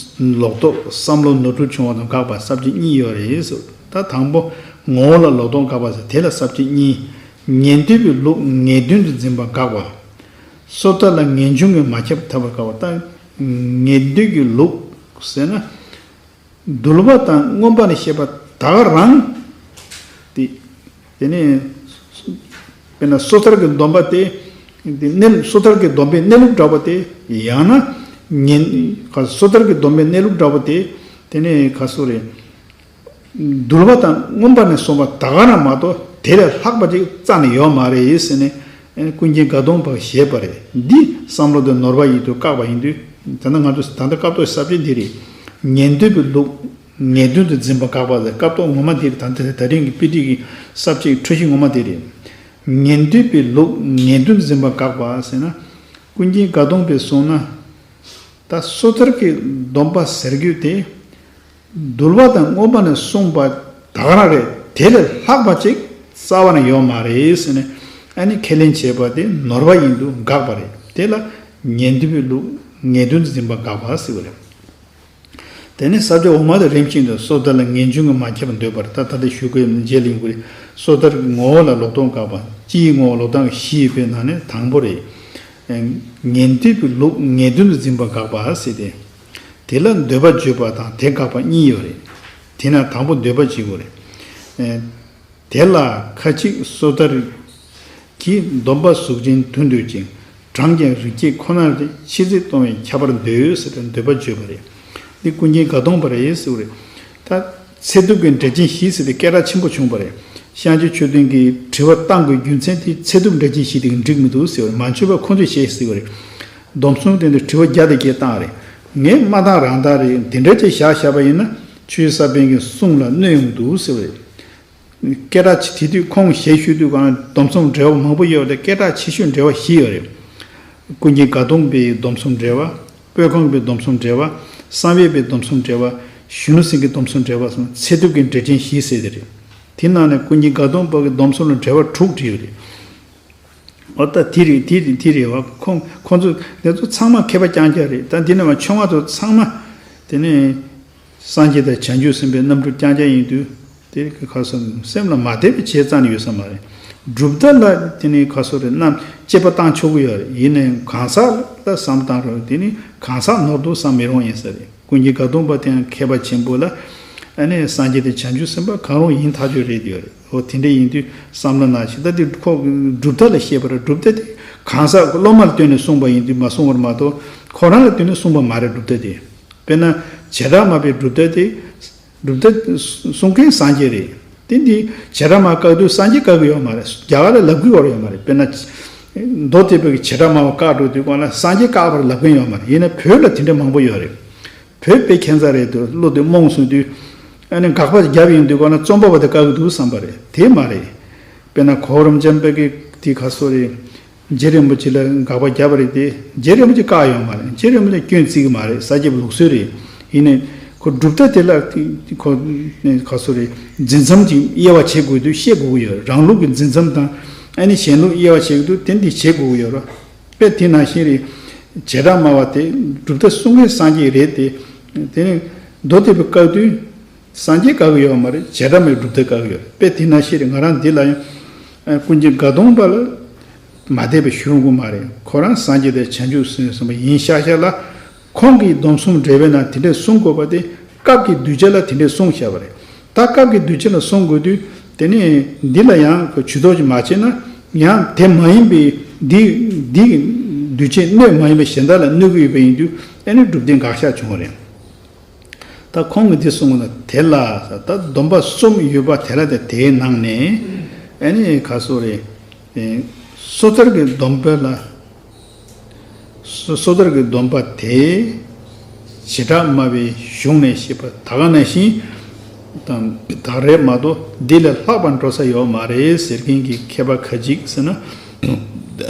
ལོག་རྟོག་བསམ་བློ་ནོར་འཁྲུལ་བྱུང་བ་དང་འགགས་པ་ས་བཅད་གཉིས་ཡོད་རེད་ཟེར། ད་དང་པོ་ངོ་བོ་ལ་ལོག་རྟོག་འགགས་པ་ཟེར། དེ་ལ་ས་བཅད་གཉིས། ཉན་ཐོས་པའི་ལུགས་ངེས་དོན་དུ་འཛིན་པ་འགགས་པ། སོ་ཐར་ལ་ངེས་འབྱུང་གིས་མ་ཁྱབ་ཐར་པར་དཀའ་བ། ད་ངེས་དོན་གྱི་ལུགས་ཟེར་ན། འདུལ་བ་དང་མངོན་པ་ནས་བཤད་པ་ད་ག་རང་། དེ་དེ་ནས་དཔེར་ན་སོ་ཐར་གྱི་སྡོམ་པ་དེ། དེ་གནས་སོ་ཐར་གྱི་སྡོམ་པའི་གནས་ལུགས་འདྲ་བོ་དེ། ཡང་ན་ཉན། སོ་ཐར་གྱི་སྡོམ་པའི་གནས་ལུགས་འདྲ་བོ་དེ། དེ་ནས་ག་སོ་རེད། འདུལ་བ་དང་མངོན་པ་ནས་གསུངས་པ་ད་ག་རང་མ་གཏོགས་དེ་ལས་ལྷག་པ་ཅིག་རྩ་ནས་ཡོད་མ་རེད་ཟེར་ནས་ཀུན་མཁྱེན་དགའ་གདོང་པས་བཞེད་པ་རེད། འདི་བསམ་བློ་དེ་ནོར་བ་ཡིན་དུས་བཀག་པ་ཡིན་དུས། ད་ལྟ་ང་ཚོ་ད་ལྟ་སྐབས་ཐོག་ས་བཅད་འདི་རེད། ཉན་ཐོས་པའི་ལུགས་ངེས་དོན་དུ་འཛིན་པ་འགགས་པ་ཟེར། སྐབས་ཐོག་ངོ་མ་དེ་རེད། ད་ལྟ་ད་རིང་གི་དཔེ་ཁྲིད་ཀྱི་ས་བཅད་འཕྲོས་གཞི་ངོ་མ་དེ་རེད། ཉན་ཐོས་པའི་ལུགས་ངེས་དོན་དུ་འཛིན་པ་འགགས་པ་ཟེར་ན། ཀུན་མཁྱེན་དགའ་གདོང་པས་གསུངས་ན། ད་སོ་ཐར་གྱི་སྡོམ་པ་ཟེར་རྒྱུ་དེ། འདུལ་བ་དང་མངོན་པ་ནས་གསུངས་པ་ད་ག་རང་རེད། དེ་ལས་ལྷག་པ་ཅིག་རྩ་བ་ནས་ཡོད་མ་རེད་ཟེར་ནས་ཨ་ནི་ཁས་ལེན་བྱས་པ་དེ་ནོར་བ་ཡིན་དུས་འགགས་པ་རེད། དེ་ལ་ཉན་ཐོས་པའི་ལུགས་ངེས་དོན་དུ་འཛིན་པ་འགགས་པ་ཟེར་བ་རེད། དེ་ནས་ས་བཅད་འོག་མ་དེ་རིམ་བཞིན་དུ། སོ་ཐར་ལ་ངེས་འབྱུང་གིས་མ་ཁྱབ་པར་འདོད་པར། ད་ད་ལྟ་ཞུ་དགོས་ཡོད་མེད་རྗེས་ལ་ཡིན་དགོས་རེད། སོ་ཐར་གྱི་ངོ་བོ་ལ་ལོག་རྟོག་འགགས་པ། སྤྱིའི་ངོ་བོ་ལོག་རྟོག་བཞི་ཡོད་པའི་ནང་ནས་དང་པོ་རེད། ཉན་ཐོས་པའི་ལུགས་ངེས་དོན་དུ་འཛིན་པ་འགགས་པ་ཟེར་ཏེ། དེ་ལ་འདོད་པ་བརྗོད་པ་དང་དེ་འགགས་པ་གཉིས་ཡོད་རེད། དེས་ན་དང་པོ་འདོད་པ་བྱེད་དགོས་རེད། དེ་ལ་ཁ་ཅིག་སོ་ཐར་གྱི་སྡོམ་པ་གཟུགས་ཅན་དུ་འདོད་ཅིང་། གྲངས་ཀྱང་རིགས་སྐྱེས་ཁོ་ནར་ཏེ། ཕྱི་ཚིག་གཏོང་བས་ཁྱབ་པར་འདོད་ཟེར་བའི་འདོད་པ་བརྗོད་པ་རེད། འདི་ཀུན་མཁྱེན་དགའ་གདོང་པ་རེད་ཟེར་བ་རེད། ད་ཚེ་ཐུབ་ཀྱི་འགྲེལ་ཆེན་བཞི་ཟེར་ཏེ་སྐད་གྲགས་ཆེན་པོ་བྱུང་བ་རེད། ཤཱཀྱ་མཆོག་ལྡན་གྱིས་དྲི་བ་བཏང་དགོས་རྒྱུ་མཚན་དེ་ཚེ་ཐུབ་འགྲེལ་ཆེན་བཞི་དེ་གིས་འགྲིག་མི་འདུག་ཟེར་བ་རེད། མ་བཅོས་པ་ཁོང་ཚོས་བྱས་ཟེར་བ་རེད། སྡོམ་གསུམ་སྟེང་དུ་དྲི་བ་བརྒྱ་དང་བརྒྱད་བཏང་རེད། ངས་མ་བཏང་རང་བཏང་རེད། དེ་འདྲ་ཅིག་བཞག་བཞག་པ་ཡིན་ན་ཆོས་ཀྱི་ས་པཎ་གྱི་གསུང་ལ་གནོད་ཡོང་གི་འདུག་ཟེར་བ་རེད། སྐད་གྲགས་ཆེ། དེ་དུས་ཁོང་ཞལ་བཤད་དུས་གང་སྡོམ་གསུམ་འགྲེལ་བ་མང་པོ་ཡོད་རེད། སྐད་གྲགས་ཆེ་ཤོས་འགྲེལ་བ་བཞི་ཡོད་རེད། ཀུན་མཁྱེན་དགའ་གདོང་པའི་སྡོམ་གསུམ་འགྲེལ་བ། པོད་ཁང་པའི་སྡོམ་གསུམ་འགྲེལ་བ། བསམ་ཡས་པའི་སྡོམ་གསུམ་འགྲེལ་བ། གཞོན་ནུ་སེང་གེའི་སྡོམ་གསུམ་འགྲེལ་བ་གསུམ། ཚེ་ཐུབ་ཀྱི་འགྲེལ་ཆེན་བཞི་ཟེར་དེ་རེད། དེ་ནང་ནས་ཀུན་མཁྱེན་དགའ་གདོང་པ་གི་སྡོམ་གསུམ་ལ་འགྲེལ་བ་དྲུག་བྲིས་ཡོད་རེད། འོ་ད་དེ་རེད། དེ་རེད། དེ་རེད་བ། ཁོང་ཁོང་ཚོ་དེ་ཚོ་ཚང་མ་མཁས་པ་རྐྱང་རྐྱང་རེད། ད་འདི་ནས་མ་ཆུང་བ་ཚོ་ཚང་མ་དེ་ནས་སངས་རྒྱས་དང་བྱང་ཆུབ་སེམས་དཔའི་རྣམ་འཕྲུལ་རྐྱང་རྐྱང་ཡིན་དུས། དེ་གི་ཁ་སོ་སེམས་ལ་མ་དད་པའི་བྱས་རྩ་ནས་ཡོད་ས་མ་རེད། གྲུབ་མཐའ་ལ་དེ་ནས་ཁ་སོ་རེད། རྣམ་དཔྱད་པ་བཏང་ཆོག་གི་ཡོད་རེད། ཡིན་ནའི་གང་ཟག་ལ་བསམ་བཏང་རོགས། དེ་ནི་གང་ཟག་ནོར་འདུག་བསམ་མི་རུང་ཡིན་ས་རེད། ཀུན་མཁྱེན་དགའ་གདོང་པ་དེའང་མཁས་པ་ཆེན་པོ་ལ། ཨ་ནི་སངས་རྒྱས་དང་བྱང་ཆུབ་སེམས་དཔའ་གང་རུང་ཡིན་ཐག་ཆོད་རེད་ཡོད་རེད། འོ་དེ་འདྲ་ཡིན་དུས་བསམ་བློ་ནང་བཞིན། ད་དེ་ཁོ་གྲུབ་མཐའ་ལ་བཤད་པ་རེད། གྲུབ་མཐའ་དེ་གང་ཟག་སློབ་མ་ལ་བསྟུན་ནས་གསུངས་པ་ཡིན་དུས་མ་གསུངས་པར་མ་གཏོགས་ཁོ་རང་ལ་བསྟུན་ནས་གསུངས་པ་མ་རེད། གྲུབ་མཐའ་དེ། དཔེར་ན་བྱེ་བྲག་སྨྲ་བའི་གྲུབ་མཐའ་དེ། གྲུབ་མཐའ་གསུང་མཁན་སངས་རྒྱས་རེད། དེ་འདི་བྱེ་བྲག་སྨྲ་བཀག་དུས་སངས་རྒྱས་བཀག་གི་ཡོད་མ་རེད། རྒྱ་གར་ལ་ལབ་གི་ཡོད་རེད་ཡོད་མ་རེད། དཔེར་ན་མདོ་སྡེ་པའི་བྱེ་བྲག་སྨྲ་བ་བཀག་འགྲོ་དུས་གང་ལ་སངས་རྒྱས་བཀག་པར་ལབ་མཁན་ཡོད་མ་རེད། ཡིན་ན་བོད་ལ་དེ་འདྲ་མང་པོ་ཡོད་རེད། བོད་པའི་ཁྱད་མཚར་རེད་འདུག་བློ་དེ་རྨོངས་སོང་དུས། ཨ་ནི་དགག་པ་བརྒྱབ་ཡོང་དུས་གང་ལ་རྩོམ་པ་པོ་དེ་བཀག་གི་འདུག་བསམ་པ་རེད། དེ་མ་རེད། དཔེར་ན་གོ་བོ་རམ་འབྱམས་པའི་གི་དེ་ག་སོ་རེད། རྗེ་རིན་པོ་ཆེ་ལ་དགག་པ་བརྒྱབ་པ་རེད་དེ། རྗེ་རིན་པོ་ཆེ་བཀག་ཡོད་མ་རེད། རྗེ་རིན་པོ་ཆེ་སྐྱོན་བརྩི་གི་མ་རེད། ས་སྐྱ་པའི་ལུགས་སྲོལ་རེད། ཡིན་ནའི་ཁོ་གྲུབ་མཐའ་དེ་ལ་ཁོ་ག་སོ་རེད། འཛིན་མཚམས་ཀྱི་དབྱེ་བ་ཕྱེ་དགོས་དུས་ཤེས་དགོས་ཀྱི་ཡོད་རེད། རང་ལུགས་ཀྱི་འཛིན་མཚམས་དང་ཨ་ནི་གཞན་ལུགས་དབྱེ་བ་ཕྱེ་དགོས་དུས་དེ་འདི་བྱེད་དགོས་ཀྱི་ཡོད་རེད། དཔེ་དེ་ནང་བཞིན་རེད། བྱེ་བྲག་སྨྲ་བ་དེ་གྲུབ་མཐའ་གསུང་མཁན་སངས་རྒྱས་རེད་དེ། དེ་ནི་མདོ་སྡེ་པའི་བཀག་དུས། སངས་རྒྱས་བཀག་གི་ཡོད་མ་རེད། བྱེ་བྲག་སྨྲ་བའི་གྲུབ་མཐས་བཀག་གི་ཡོད་རེད། དཔེ་དེ་ནང་བཞིན་རེད། ང་རང་འདི་ལ་ཡང་ཀུན་མཁྱེན་དགའ་གདོང་པ་ལ་མ་དད་པའི་ཞུ་རུང་གི་མ་རེད། ཁོ་རང་སངས་རྒྱས་དང་བྱང་ཆུབ་སེམས་དཔའ་ཡིན་ཤག་ཤག་ལ། ཁོང་གིས་སྡོམ་གསུམ་འགྲེལ་པའི་ནང་དེ་འདྲས་གསུང་དགོས་པ་དེ་སྐབས་ཀྱི་གདུལ་བྱ་ལ་དེ་འདྲས་གསུངས་བཞག་པ་རེད། ད་སྐབས་ཀྱི་གདུལ་བྱ་ལ་གསུང་དགོས་དུས་དེ་ནས་འདི་ལ་ཡང་ཇུས་གཏོགས་ཅིག་མ་བྱས་ན་ཡང་དེ་མ་ཡིན་པའི་འདི་འདི་གདུལ་བྱའི་སྣོད་མ་ཡིན་པའི་གཞན་དག་ལ་གནོད་ཀྱི་ཡོད་པ་ཡིན་དུས་ཨ་ནི་གྲུབ་མཐའི་འགག་བཞག་བྱུང་བ་རེད། ད་ཁོང་གིས་འདི་གསུངས་ན་དེ་ལ་ད་སྡོམ་པ་གསུམ་ཡོད་པ་དེ་ལ་དེ་དེའི་ནང་ནས་ཨ་ནི་ག་སོ་རེད། སོ་ཐར་གྱི་སྡོམ་པ་ལ། སོ་སོ་ཐར་གྱི་སྡོམ་པ་དེ་ བྱེ་བྲག་སྨྲ་བའི་གཞུང་ནས་བཤད་པ་ད་ག་ནང་བཞིན་དང་ད་རེད་མ་གཏོགས་འདི་ལས་ལྷག་པར་འགྲོ་ས་ཡོད་མ་རེད་ཟེར་མཁན་གྱི་མཁས་པ་ཁ་ཅིག་ཟེར་ན།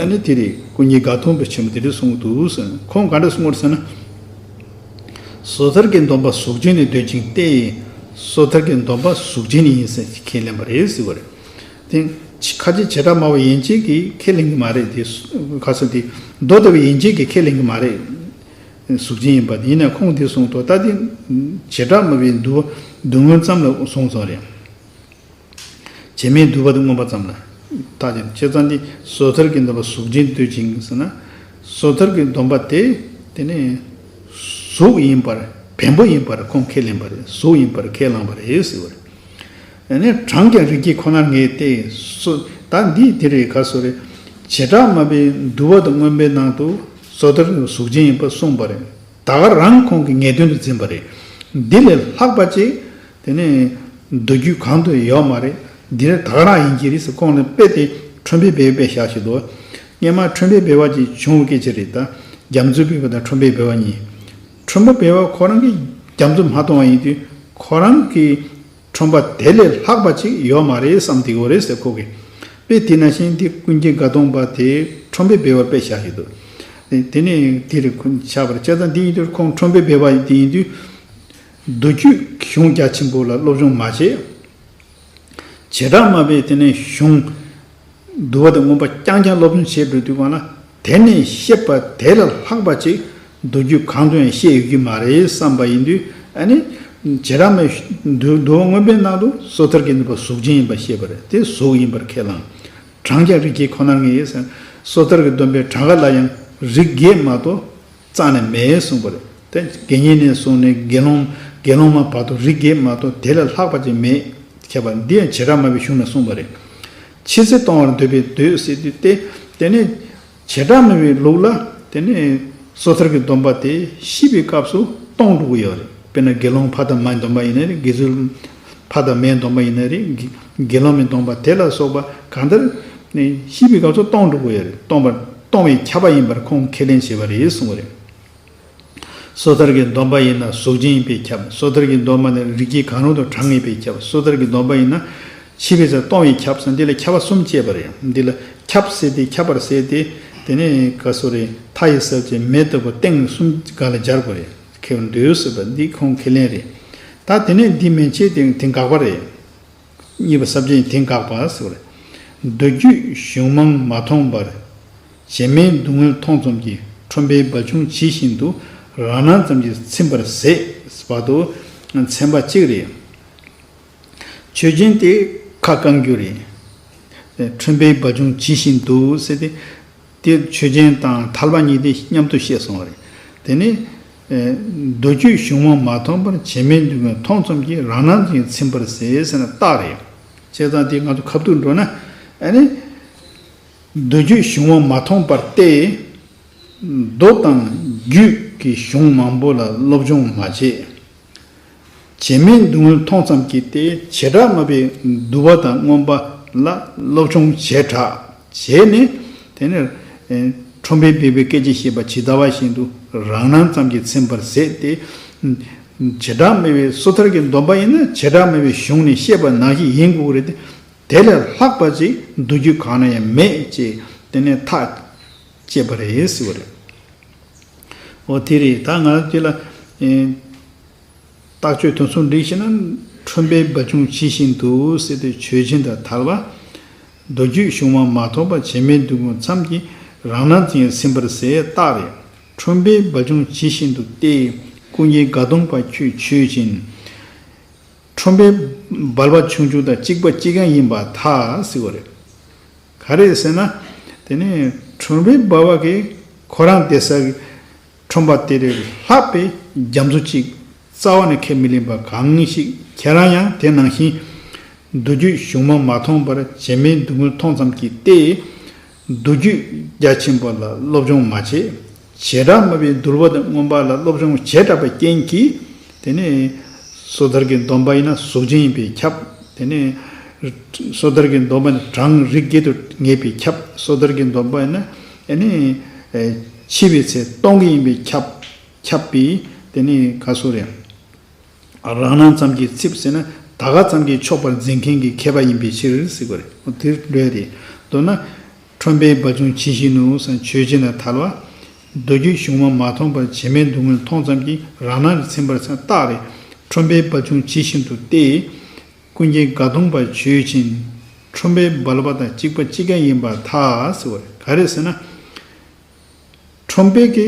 ཨ་ནི་དེ་རེད། ཀུན་མཁྱེན་དགའ་སྟོན་པ་ཆེན་པོ་དེ་འདྲ་གསུངས་འདུག་ཟེར། ཁོང་ག་འདྲ་གསུངས་པ་རེད་ཟེར་ན། སོ་ཐར་གྱི་སྡོམ་པ་གཟུགས་ཅན་ནི་འདོད་ཅིང་ཏེ། སོ་ཐར་གྱི་སྡོམ་པ་གཟུགས་ཅན་ཡིན་ཟེར་ཁས་ལེན་པ་རེད་ཟེར་བ་རེད། དེ་ཁ་ཅིག་བྱེ་བྲག་སྨྲ་བ་ཡན་ཆད་ཀྱིས་ཁས་ལེན་གྱི་མ་རེད་དེ། ཁ་སང་དེ་མདོ་ལྟ་བུ་ཡན་ཆད་ཀྱིས་ཁས་ལེན་གྱི་མ་རེད། གཟུགས་ཅན་ཡིན་པ་དེ་ཡིན་ན་ཁོང་དེ་གསུངས་ཐོག་ད་དེ་བྱེ་བྲག་སྨྲ་བའི་འདུལ་འདུལ་མངོན་ཙམ་ལ་གསུངས་སོང་རེད། བྱེ་སྨྲའི་འདུལ་བ་དེ་མངོན་པ་ཙམ་ལ། ད་དེ་བྱས་ཙང་དེ་སོ་ཐར་གྱི་སྡོམ་པ་གཟུགས་ཅན་འདོད་ཅིང་ཟེར་ན། སོ་ཐར་གྱི་སྡོམ་པ་དེ་དེ་ནས་གཟུགས་ཡིན་པར་བེམ་པོ་ཡིན་པར་ཁོང་ཁས་ལེན་པ་རེད། གཟུགས་ཡིན་པར་ཁས་བླངས་པ་རེད་ཟེར་བ་རེད། ཨ་ནི་གྲངས་ཀྱང་རིགས་བརྒྱད་ཁོ་ནར་ངེས་ཏེ། སོ་ད་འདི་དེ་རེད་ག་སོ་རེད། བྱེ་བྲག་སྨྲ་བའི་འདུལ་བ་དང་མངོན་པའི་ནང་དུ་སོ་ཐར་གཟུགས་ཅན་ཡིན་པར་གསུངས་པ་རེད། ད་ག་རང་ཁོང་གི་ངེས་དོན་དུ་འཛིན་པ་རེད། འདི་ལས་ལྷག་པ་ཅིག་དེ་ནས་མདོ་རྒྱུད་གང་དུ་ཡོད་མ་རེད། འདི་ལས་ད་ག་རང་ཡིན་གྱི་རེད་ཟེར་ཁོང་ལ་དཔེ་དེ་ཁྲོན་པའི་སྦས་པའི་དཔེ་བཞག་བཞག་འདུག་སྔོན་མ་ཁྲོན་པའི་སྦས་པ་ཅིག་བྱུང་བའི་སྐད་ཆ་རེད། ད་རྒྱ་མཚོའི་སྦས་པ་དང་ཁྲོན་པའི་སྦས་པ་གཉིས། ཁྲོན་པ་སྦས་པ་ཁོ་རང་གིས་རྒྱ་མཚོ་མ་མཐོང་བ་ཡིན་དུས་ཁོ་རང་གིས་ཁྲོན་པ་དེ་ལས་ལྷག་པ་ཅིག་ཡོད་མ་རེད་བསམ་བསྡད་ཀྱི་ཡོད་རེད་ཟེར་ཁོ་གིས། དཔེ་དེ་ནང་བཞིན་དེ་ཀུན་མཁྱེན་དགའ་སྟོན་པ་དེ་ཁྲོན་པའི་སྦས་པ་དཔེ་བཞག་བཞག་འདུག་དེ་ནས་དེ་རེད་ཁོ་ཆགས་པར་བྱས་ཙང་དེ་ཡིན་དུས་ཁོང་ཁྲོན་པའི་སྦས་པ་དེ་ཡིན་དུས། མདོ་རྒྱུད་གཞུང་རྒྱ་ཆེན་པོ་ལ་སློབ་སྦྱོང་མ་བྱས། བྱེ་བྲག་སྨྲ་བའི་དེ་ནས་གཞུང་། འདུལ་བ་དང་མངོན་པ་རྐྱང་རྐྱང་སློབ་སྦྱོང་བྱེད་འགྲོ་དུས་གང་ལ་དེ་ནས་བཤད་པ་དེ་ལས་ལྷག་པ་ཅིག་མདོ་རྒྱུད་གང་དུ་ཡང་བཤད་ཡོད་ཀྱི་མ་རེད་བསམ་པ་ཡིན་དུས། ཨ་ནི་བྱེ་བྲག་སྨྲ་བའི་འདུལ་འདུལ་བ་མངོན་པའི་ནང་དུ་སོ་ཐར་གྱི་འདུལ་བ་གཟུགས་ཅན་ཡིན་པར་བཤད་པ་རེད། དེ་གཟུགས་ཡིན་པར་ཁས་བླངས། གྲངས་ཀྱང་རིགས་བརྒྱད་ཁོ་ནར་ངེས་ཟེར། སོ་ཐར་གྱི་སྡོམ་པའི་གྲངས་ཀ་ལ་ཡང་རིགས་བརྒྱད་མ་གཏོགས་རྩ་ནས་མེད་གསུངས་པ་རེད། དེ་དགེ་བསྙེན་ནས་བཟུང་ནས་དགེ་སློང་དགེ་སློང་མ་བར་དུ་རིགས་བརྒྱད་མ་གཏོགས་དེ་ལས་ལྷག་པ་ཅིག་མེད། ཁྱད་པར་འདི་ཡང་བྱེ་བྲག་སྨྲ་བའི་གཞུང་ནས་གསུངས་པ་རེད། འཆི་ཚེ་གཏོང་བར་འདོད་པས་འདོད་ཟེར་དུས་ཏེ། དེ་ནས་བྱེ་བྲག་སྨྲ་བའི་ལུགས་ལ་དེ་ནས་སོ་ཐར་གྱི་སྡོམ་པ་དེ་ཤི་བའི་སྐབས་སུ་གཏོང་འགྲོ་གི་ཡོད་རེད། དཔེར་ན་དགེ་སློང་ཕ་དང་མའི་སྡོམ་པ་ཡིན་ན་རེད། དགེ་ཚུལ་ཕ་དང་མའི་སྡོམ་པ་ཡིན་ན་རེད། དགེ་དགེ་སློང་མའི་སྡོམ་པ་དེ་ལ་སོགས་པ་གང་ལྟར་ནས་ཤི་བའི་སྐབས་སུ་གཏོང་འགྲོ་གི་ཡོད་རེད། གཏོང་བར་གཏོང་བས་ཁྱབ་པ་ཡིན་པར་ཁོང་ཁས་ལེན་བྱས་པ་རེད་གསུངས་པ་རེད། སོ་ཐར་གྱི་སྡོམ་པ་ཡིན་ན་གཟུགས་ཅན་ཡིན་པས་ཁྱབ། སོ་ཐར་གྱི་སྡོམ་པ་ནི་རིགས་བརྒྱད་གང་རུང་དུ་གྲངས་ངེས་པས་ཁྱབ། སོ་ཐར་གྱི་སྡོམ་པ་ཡིན་ན་འཆི་བའི་ཚེ་གཏོང་བས་ཁྱབ་ཟེར། འདི་ལ་ཁྱབ་པ་གསུམ་བཅས་པ་རེད། འདི་ལ་ཁྱབ་ཟེར་ཏེ་ཁྱབ་པར་ཟེར་ཏེ། དེ་ནས་ག་སོ་རེ་མཐའ་ཡི་ས་བཅད་མེ་ལྟ་བུ་སྟེང་གསུམ་ག་ལ་སྦྱར་དགོས་རེད། ཁྱབ་འདོད་ཟེར་བ་འདི་ཁོང་ཁས་ལེན་རེད། ད་དེ་ནས་འདི་མན་ཆད་དེ་དེ་དགག་པ་རེད། གཉིས་པ་ས་བཅད་དེ་དགག་པ་ཟེར་བ་རེད། མདོ་རྒྱུད་གཞུང་མང་མ་མཐོང་བར། བྱེ་སྨྲའི་སྡུག་བསྔལ་མཐོང་ཙམ་གྱིས། ཁྲོན་པའི་སྦལ་ཆུང་ཇི་བཞིན་དུ། རང་སྣང་ཙམ་གྱིས་ཚིམ་པར་ཟད། བར་དུ་ཚན་པ་གཅིག་རེད། ཆོས་ཅན་དེ་ཁ་བསྐང་རྒྱུ་རེད། ཁྲོན་པའི་སྦལ་ཆུང་ཇི་བཞིན་དུ་ཟེར་ཏེ། དེ་ཆོས་ཅན་དང་ཐལ་བ་གཉིས་དེ་མཉམ་དུ་བཤད་སོང་བ་རེད། དེ་ནི། ཨེ། མདོ་རྒྱུད་གཞུང་མང་མ་མཐོང་བར། བྱེ་སྨྲའི་སྡུག་བསྔལ་མཐོང་ཙམ་གྱིས། རང་སྣང་ཙམ་གྱིས་ཚིམ་པར་ཟད་ཟེར་ན་རྟགས་རེད། བྱས་ཙང་དེ་ང་ཚོ་ཁ་ཐུག་འགྲོ་ན། ཨ་ནི། མདོ་རྒྱུད་གཞུང་མང་མ་མཐོང་བར་ཏེ། མདོ་དང་རྒྱུད་ཀྱི་གཞུང་མང་པོ་ལ་སློབ་སྦྱོང་མ་བྱས། བྱེ་སྨྲའི་སྡུག་བསྔལ་མཐོང་ཙམ་གྱིས་ཏེ། བྱེ་བྲག་སྨྲ་བའི་འདུལ་བ་དང་མངོན་པ་ལ་སློབ་སྦྱོང་བྱས་དྲགས་བྱས་ནས། དེ་ནས་ཁྲོན་པའི་སྦས་པའི་སྐད་ཅིག་བཤད་པ་ཇི་ལྟ་བ་བཞིན་དུ་རང་སྣང་ཙམ་གྱིས་ཚིམ་པར་ཟད་དེ། བྱེ་བྲག་སྨྲ་བའི་སོ་ཐར་གྱི་སྡོམ་པ་ཡིན་ན་བྱེ་བྲག་སྨྲ་བའི་གཞུང་ནས་བཤད་པ་ནང་བཞིན་ཡིན་དགོས་ཀྱི་རེད་དེ། དེ་ལས་ལྷག་པ་ཅིག་མདོ་རྒྱུད་གང་ན་ཡང་མེད་ཅེས་དེ་ནས་ཐག་བཅད་པ་རེད་ཟེར་བ་རེད། འོ་དེ་རེད། ད་ང་དེ་ལ། ཨེ། རྟགས་ཆོས་དོན་གསུམ་སྒྲིག་ཤེས་ན། ཁྲོན་པའི་སྦལ་ཆུང་ཇི་བཞིན་དུ་ཟེར་ཏེ་ཆོས་ཅན་དང་ཐལ་བ། མདོ་རྒྱུད་གཞུང་མང་མ་མཐོང་བར། བྱེ་སྨྲའི་སྡུག་བསྔལ་ཙམ་གྱིས། རང་སྣང་ཙམ་གྱིས་ཚིམ་པར་ཟད་རྟགས་རེད། ཁྲོན་པའི་སྦལ་ཆུང་ཇི་བཞིན་དུ་སྟེ། ཀུན་མཁྱེན་དགའ་སྟོན་པ་ཁྱོད་ཆོས་ཅན། ཁྲོན་པའི་སྦལ་པ་ཆུང་ཆུང་དང་གཅིག་པ་གཅིག་རྐྱང་ཡིན་པར་ཐལ་ཟེར་བ་རེད། ག་རེ་ཟེར་ན། དེ་ནས་ཁྲོན་པའི་སྦལ་པ་གིས་ཁོ་རང་བསྡད་ས་གི་ཁྲོན་པ་དེ་ལས་ལྷག་པའི་རྒྱ་མཚོ་གཅིག་རྩ་བ་ནས་ཁས་མི་ལེན་པ་གང་ཞིག་ཁྱེད་རང་ཡང་དེ་ནང་བཞིན། མདོ་རྒྱུད་གཞུང་མང་མ་མཐོང་བར། བྱེ་སྨྲའི་སྡུག་བསྔལ་མཐོང་ཙམ་གྱིས་ཏེ། མདོ་རྒྱུད་རྒྱ་ཆེན་པོ་ལ་སློབ་སྦྱོང་མ་བྱས། བྱེ་བྲག་སྨྲ་བའི་འདུལ་བ་དང་མངོན་པ་ལ་སློབ་སྦྱོང་བྱས་དྲགས་པའི་རྐྱེན་གྱིས། དེ་ནས་སོ་ཐར་གྱི་སྡོམ་པ་ཡིན་ན་གཟུགས་ཅན་ཡིན་པས་ཁྱབ། དེ་ནས་སོ་ཐར་གྱི་སྡོམ་པ་ནི་གྲངས་རིགས་བརྒྱད་དུ་ངེས་པས་ཁྱབ། སོ་ཐར་གྱི་སྡོམ་པ་ཡིན་ན་ཨ་ནི་འཆི་བའི་ཚེ་གཏོང་གི་ཡིན་པས་ཁྱབ། ཁྱབ་པས། དེ་ནི་ག་སོ་རེད། རང་སྣང་ཙམ་གྱིས་ཚིགཔ་ཟེར་ན་ད་ག་ཙམ་གྱིས་ཆོག་པར་འཛིན་མཁན་གྱི་མཁས་པ་ཡིན་པའི་ཕྱིར་ཟེར་དགོས་རེད། དེར་འགྲོ་ཡ་རེད། མདོར་ན། ཁྲོན་པའི་སྦལ་ཆུང་ཇི་བཞིན་དུ་ཟེར་ཆོས་ཅན་ལ་ཐལ་བ། མདོ་རྒྱུད་གཞུང་མ་མ་མཐོང་བར་བྱེད་མེད་སྡུག་བསྔལ་མཐོང་ཙམ་གྱིས་རང་སྣང་ལ་ཚིམ་པར་ཟེར་རྟགས་རེད། ཁྲོན་པའི་སྦལ་ཆུང་ཇི་བཞིན་དུ་སྟེ། ཀུན་མཁྱེན་དགའ་མཐོང་པ་ཆོས་ཅན། ཁྲོན་པའི་སྦལ་པ་དང་གཅིག་པ་གཅིག་རྐྱང་ཡིན་པར་ཐལ་ཟེར་བ་རེད། ག་རེ་ཟེར་ན། ཁྲོན་པའི་གི་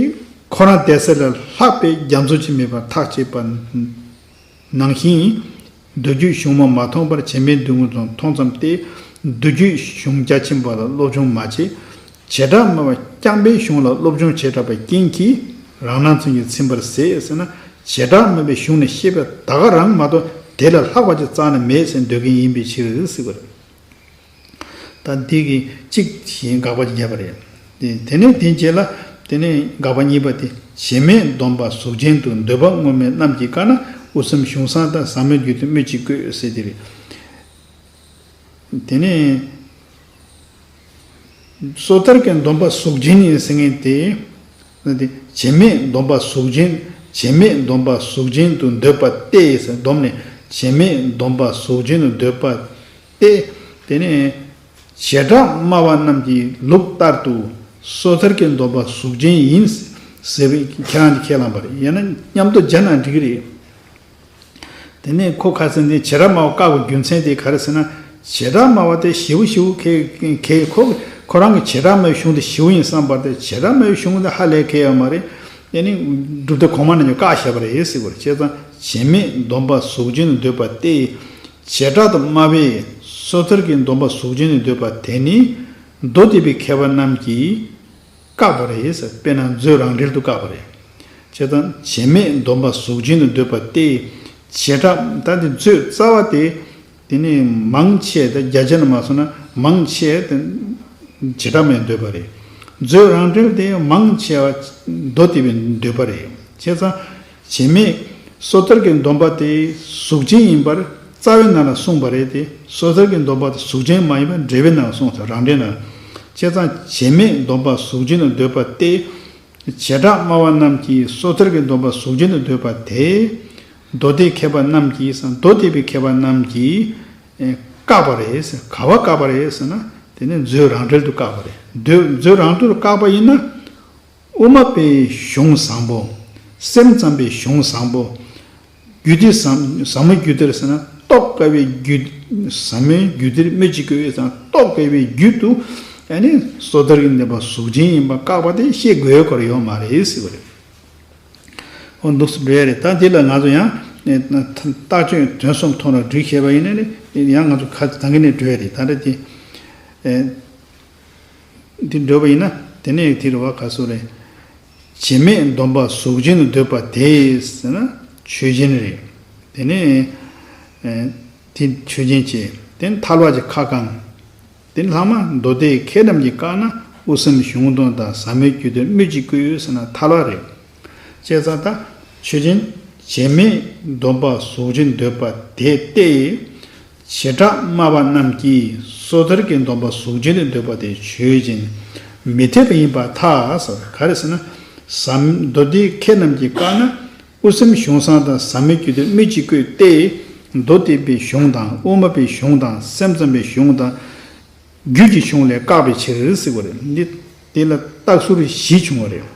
ཁོ་རང་བསྡད་ས་ལས་ལྷག་པའི་རྒྱ་མཚོ་ཅིག་མེད་པར་ཐག་བཅད་པ་ནང་བཞིན། མདོ་རྒྱུད་གཞུང་མ་མ་མཐོང་བར་བྱེད་མེད་སྡུག་བསྔལ་མཐོང་ཙམ་སྟེ། མདོ་རྒྱུད་གཞུང་རྒྱ་ཆེན་པོ་ལ་སློབ་སྦྱོང་མ་བྱས། བྱེ་བྲག་སྨྲ་བ་རྐྱང་པའི་གཞུང་ལ་སློབ་སྦྱོང་བྱས་དྲགས་པའི་རྐྱེན་གྱིས་རང་སྣང་ཙམ་གྱིས་ཚིམ་པར་ཟད་ཟེར་ན། བྱེ་བྲག་སྨྲ་བའི་གཞུང་ནས་བཤད་པའི་ད་ག་རང་མ་གཏོགས་དེ་ལས་ལྷག་པ་ཅིག་རྩ་ནས་མེད་ཟེར་འདོད་མཁན་ཡིན་པའི་ཕྱིར་ཟེར་བ་རེད། ད་འདི་གི་གཅིག་གཞན་དགག་པ་བརྒྱབ་པ་རེད། དེ་དེ་ནས་དེའི་རྗེས་ལ་དེ་ནས་དགག་པ་གཉིས་པ་དེ་བྱེད་མེད་སྡོམ་པ་གཟུགས་ཅན་དུ་འདོད་པ་སྔོན་མེད་རྣམས་ཀྱིས་བཀག་ན་དབུ་སེམས་གཞུང་བསྲང་དང་ཟབ་མོའི་རྒྱུད་དུ་སྨོས་ཅི་དགོས་ཟེར་དེ་རེད། དེ་ནས་སོ་ཐར་གྱི་སྡོམ་པ་གཟུགས་ཅན་ཡིན་ཟེར་མཁན་དེ། ན་དེ་བྱེད་མེད་སྡོམ་པ་གཟུགས་ཅན། བྱེད་མེད་སྡོམ་པ་གཟུགས་ཅན་དུ་འདོད་པ་སྟེ་ཟེར་སྡོམ་ནས་བྱེད་མེད་སྡོམ་པ་གཟུགས་ཅན་དུ་འདོད་པ་སྟེ། དེ་ནས་བྱེ་བྲག་སྨྲ་བ་རྣམས་ཀྱི་ལུགས་ལྟར་དུ་སོ་ཐར་གྱི་སྡོམ་པ་གཟུགས་ཅན་ཡིན་ཟེར་བའི་ཁྱེད་རང་གིས་ཁས་བླངས་པ་རེད། ཡང་ན་མཉམ་དུ་སྦྱར་ན་འགྲིག་གི་རེད། དེ་ནས་ཁོ་ཁ་སང་དེ་བྱེ་བྲག་སྨྲ་བ་བཀག་པའི་རྒྱུ་མཚན་དེ་ག་རེ་ཟེར་ན། བྱེ་བྲག་སྨྲ་བ་དེ་ཞེ་པོ་ཞེ་པོ་གལ་གལ་ཁོ་ཁོ་རང་གི་བྱེ་བྲག་སྨྲ་བའི་གཞུང་དེ་ཞེ་པོ་ཡིན་བསམ་པ་དེ། བྱེ་བྲག་སྨྲ་བའི་གཞུང་དེ་ཧ་ལས་གལ་ཡོད་མ་རེད། དེ་ནི་སྒྲུབ་སྡེ་གོང་མ་རྣམས་ཀྱིས་བཀག་བཞག་པ་རེད་ཟེར་བ་རེད། བྱས་ཙང་བྱེད་མེད་སྡོམ་པ་གཟུགས་ཅན་དུ་འདོད་པ་སྟེ། བྱེ་བྲག་ཏུ་སྨྲ་བས་སོ་ཐར་གྱི་སྡོམ་པ་གཟུགས་ཅན་དུ་འདོད་པ་དེ་ནི་མདོ་སྡེ་པའི་མཁས་པ་རྣམས་ཀྱིས་བཀག་པ་རེད་ཟེར། དཔེར་ན་མཛོད་རང་འགྲེལ་དུ་བཀག་པ་རེད། བྱས་ཙང་བྱེད་མེད་སྡོམ་པ་གཟུགས་ཅན་དུ་འདོད་པ་སྟེ། བྱེ་བྲག་ད་འདི་མཛོད་རྩ་བ་དེ། དེ་ནི་མང་ཆེ་ད་བརྒྱ་ཆ་ནས་མ་སོང་ན་མང་ཆེ་དེ་བྱེ་བྲག་སྨྲ་བས་འདོད་པ་རེད། མཛོད་རང་འགྲེལ་དེ་མང་ཆེ་བ་མདོ་སྡེ་པས་འདོད་པ་རེད། བྱས་ཙང་། བྱེད་མེད་སོ་ཐར་གྱི་སྡོམ་པ་དེ་གཟུགས་ཅན་ཡིན་པར་རྩ་བའི་ནང་ལ་གསུངས་པ་རེད་དེ། སོ་ཐར་གྱི་སྡོམ་པ་དེ་གཟུགས་ཅན་མ་ཡིན་པར་འགྲེལ་པའི་ནང་ལ་གསུངས་སོ། རང་འགྲེལ་ནང་། བྱས་ཙང་བྱེད་མེད་སྡོམ་པ་གཟུགས་ཅན་དུ་འདོད་པ་སྟེ། བྱེ་བྲག་སྨྲ་བ་རྣམས་ཀྱིས་སོ་ཐར་གྱི་སྡོམ་པ་གཟུགས་ཅན་དུ་འདོད་པ་དེ། མདོ་སྡེ་མཁས་པ་རྣམས་ཀྱིས་མདོ་སྡེ་པའི་མཁས་པ་རྣམས་ཀྱིས་ཨེ་བཀག་པ་རེད་ཟེར། ག་བ་བཀག་པ་རེད་ཟེར་ན། དེ་ནི་མཛོད་རང་འགྲེལ་དུ་བཀག་པ་རེད། མཛོད་མཛོད་རང་འགྲེལ་དུ་བཀག་པ་ཡིན་ན། དབུ་མ་པའི་གཞུང་བཟང་པོ། སེམས་ཙམ་པའི་གཞུང་བཟང་པོ། རྒྱུད་སྡེ་ཟབ་ཟབ་མོའི་རྒྱུད་སྡེ་ཟེར་ན་རྟོགས་དཀའ་བའི་རྒྱུད། ཟབ་མོའི་རྒྱུད་སྡེར་སྨོས་ཅི་དགོས་ཟེར་ན་རྟོགས་དཀའ་བའི་རྒྱུད་དུ། ཨ་ནི་སོ་ཐར་གྱི་སྡོམ་པ་གཟུགས་ཅན་ཡིན་པ་བཀག་པ་དེ་བཤད་དགོས་སྐོར་ཡོད་མ་རེད་ཟེར་བ་རེད། འོ་འདུག་སེ་འགྲོ་ཡ་རེད། ད་འདི་ལ་ང་ཚོ་ཡང་རྟགས་ཆོས་དོན་གསུམ་ཐོག་ནས་འགྲིག་ཤེས་པ་ཡིན་ན་ནི་ཡང་ང་ཚོ་ཁ་ད་གིན་ནས་འགྲོ་ཡ་རེད། ད་ལྟ་དེ། འདི་འགྲོ་བ་ཡིན་ན་དེ་ནས་དེ་རུ་བ་ག་སོ་རེད། བྱེད་མེད་སྡོམ་པ་གཟུགས་ཅན་དུ་འདོད་པ་དེ་ཟེར་ན་ཆོས་ཅན་རེད། དེ་ནས་ཨེ་དེ་ཆོས་ཅན་བྱས། དེ་ནས་ཐལ་བ་གྱི་ཁ་བསྐང་། དེ་ནས་ལྷག་མ་མདོ་སྡེ་མཁས་རྣམས་ཀྱིས་བཀག་ན་དབུ་སེམས་གཞུང་དོན་དང་ཟབ་མོའི་རྒྱུད་དུ་སྨོས་ཅི་དགོས་ཟེར་ན་ཐལ་བ་རེད། བྱས་ཙང་ད་ཆོས་ཅན། བྱེད་མེད་སྡོམ་པ་གཟུགས་ཅན་འདོད་པ་དེ་སྟེ། བྱེ་བྲག་སྨྲ་བ་རྣམས་ཀྱིས་སོ་ཐར་གྱི་སྡོམ་པ་གཟུགས་ཅན་དུ་འདོད་པ་དེ་ཆོས་ཅན། མི་འཐད་པ་ཡིན་པར་ཐལ་ཟེར། ག་རེ་ཟེར་ན། ཟབ་མདོ་སྡེ་མཁས་རྣམས་ཀྱིས་བཀག་ན་དབུ་སེམས་གཞུང་བསྲང་དང་ཟབ་མོའི་རྒྱུད་དུ་སྨོས་ཅི་དགོས་ཏེ། མདོ་སྡེ་པའི་གཞུང་དང་དབུ་མ་པའི་གཞུང་དང་སེམས་ཙམ་པའི་གཞུང་དང་། རྒྱུད་ཀྱི་གཞུང་ལས་བཀག་པའི་ཕྱིར་ཟེར་བ་རེད། འདི་དེ་ལ་རྟགས་ཟུར་བཞི་བྱུང་བ་རེད།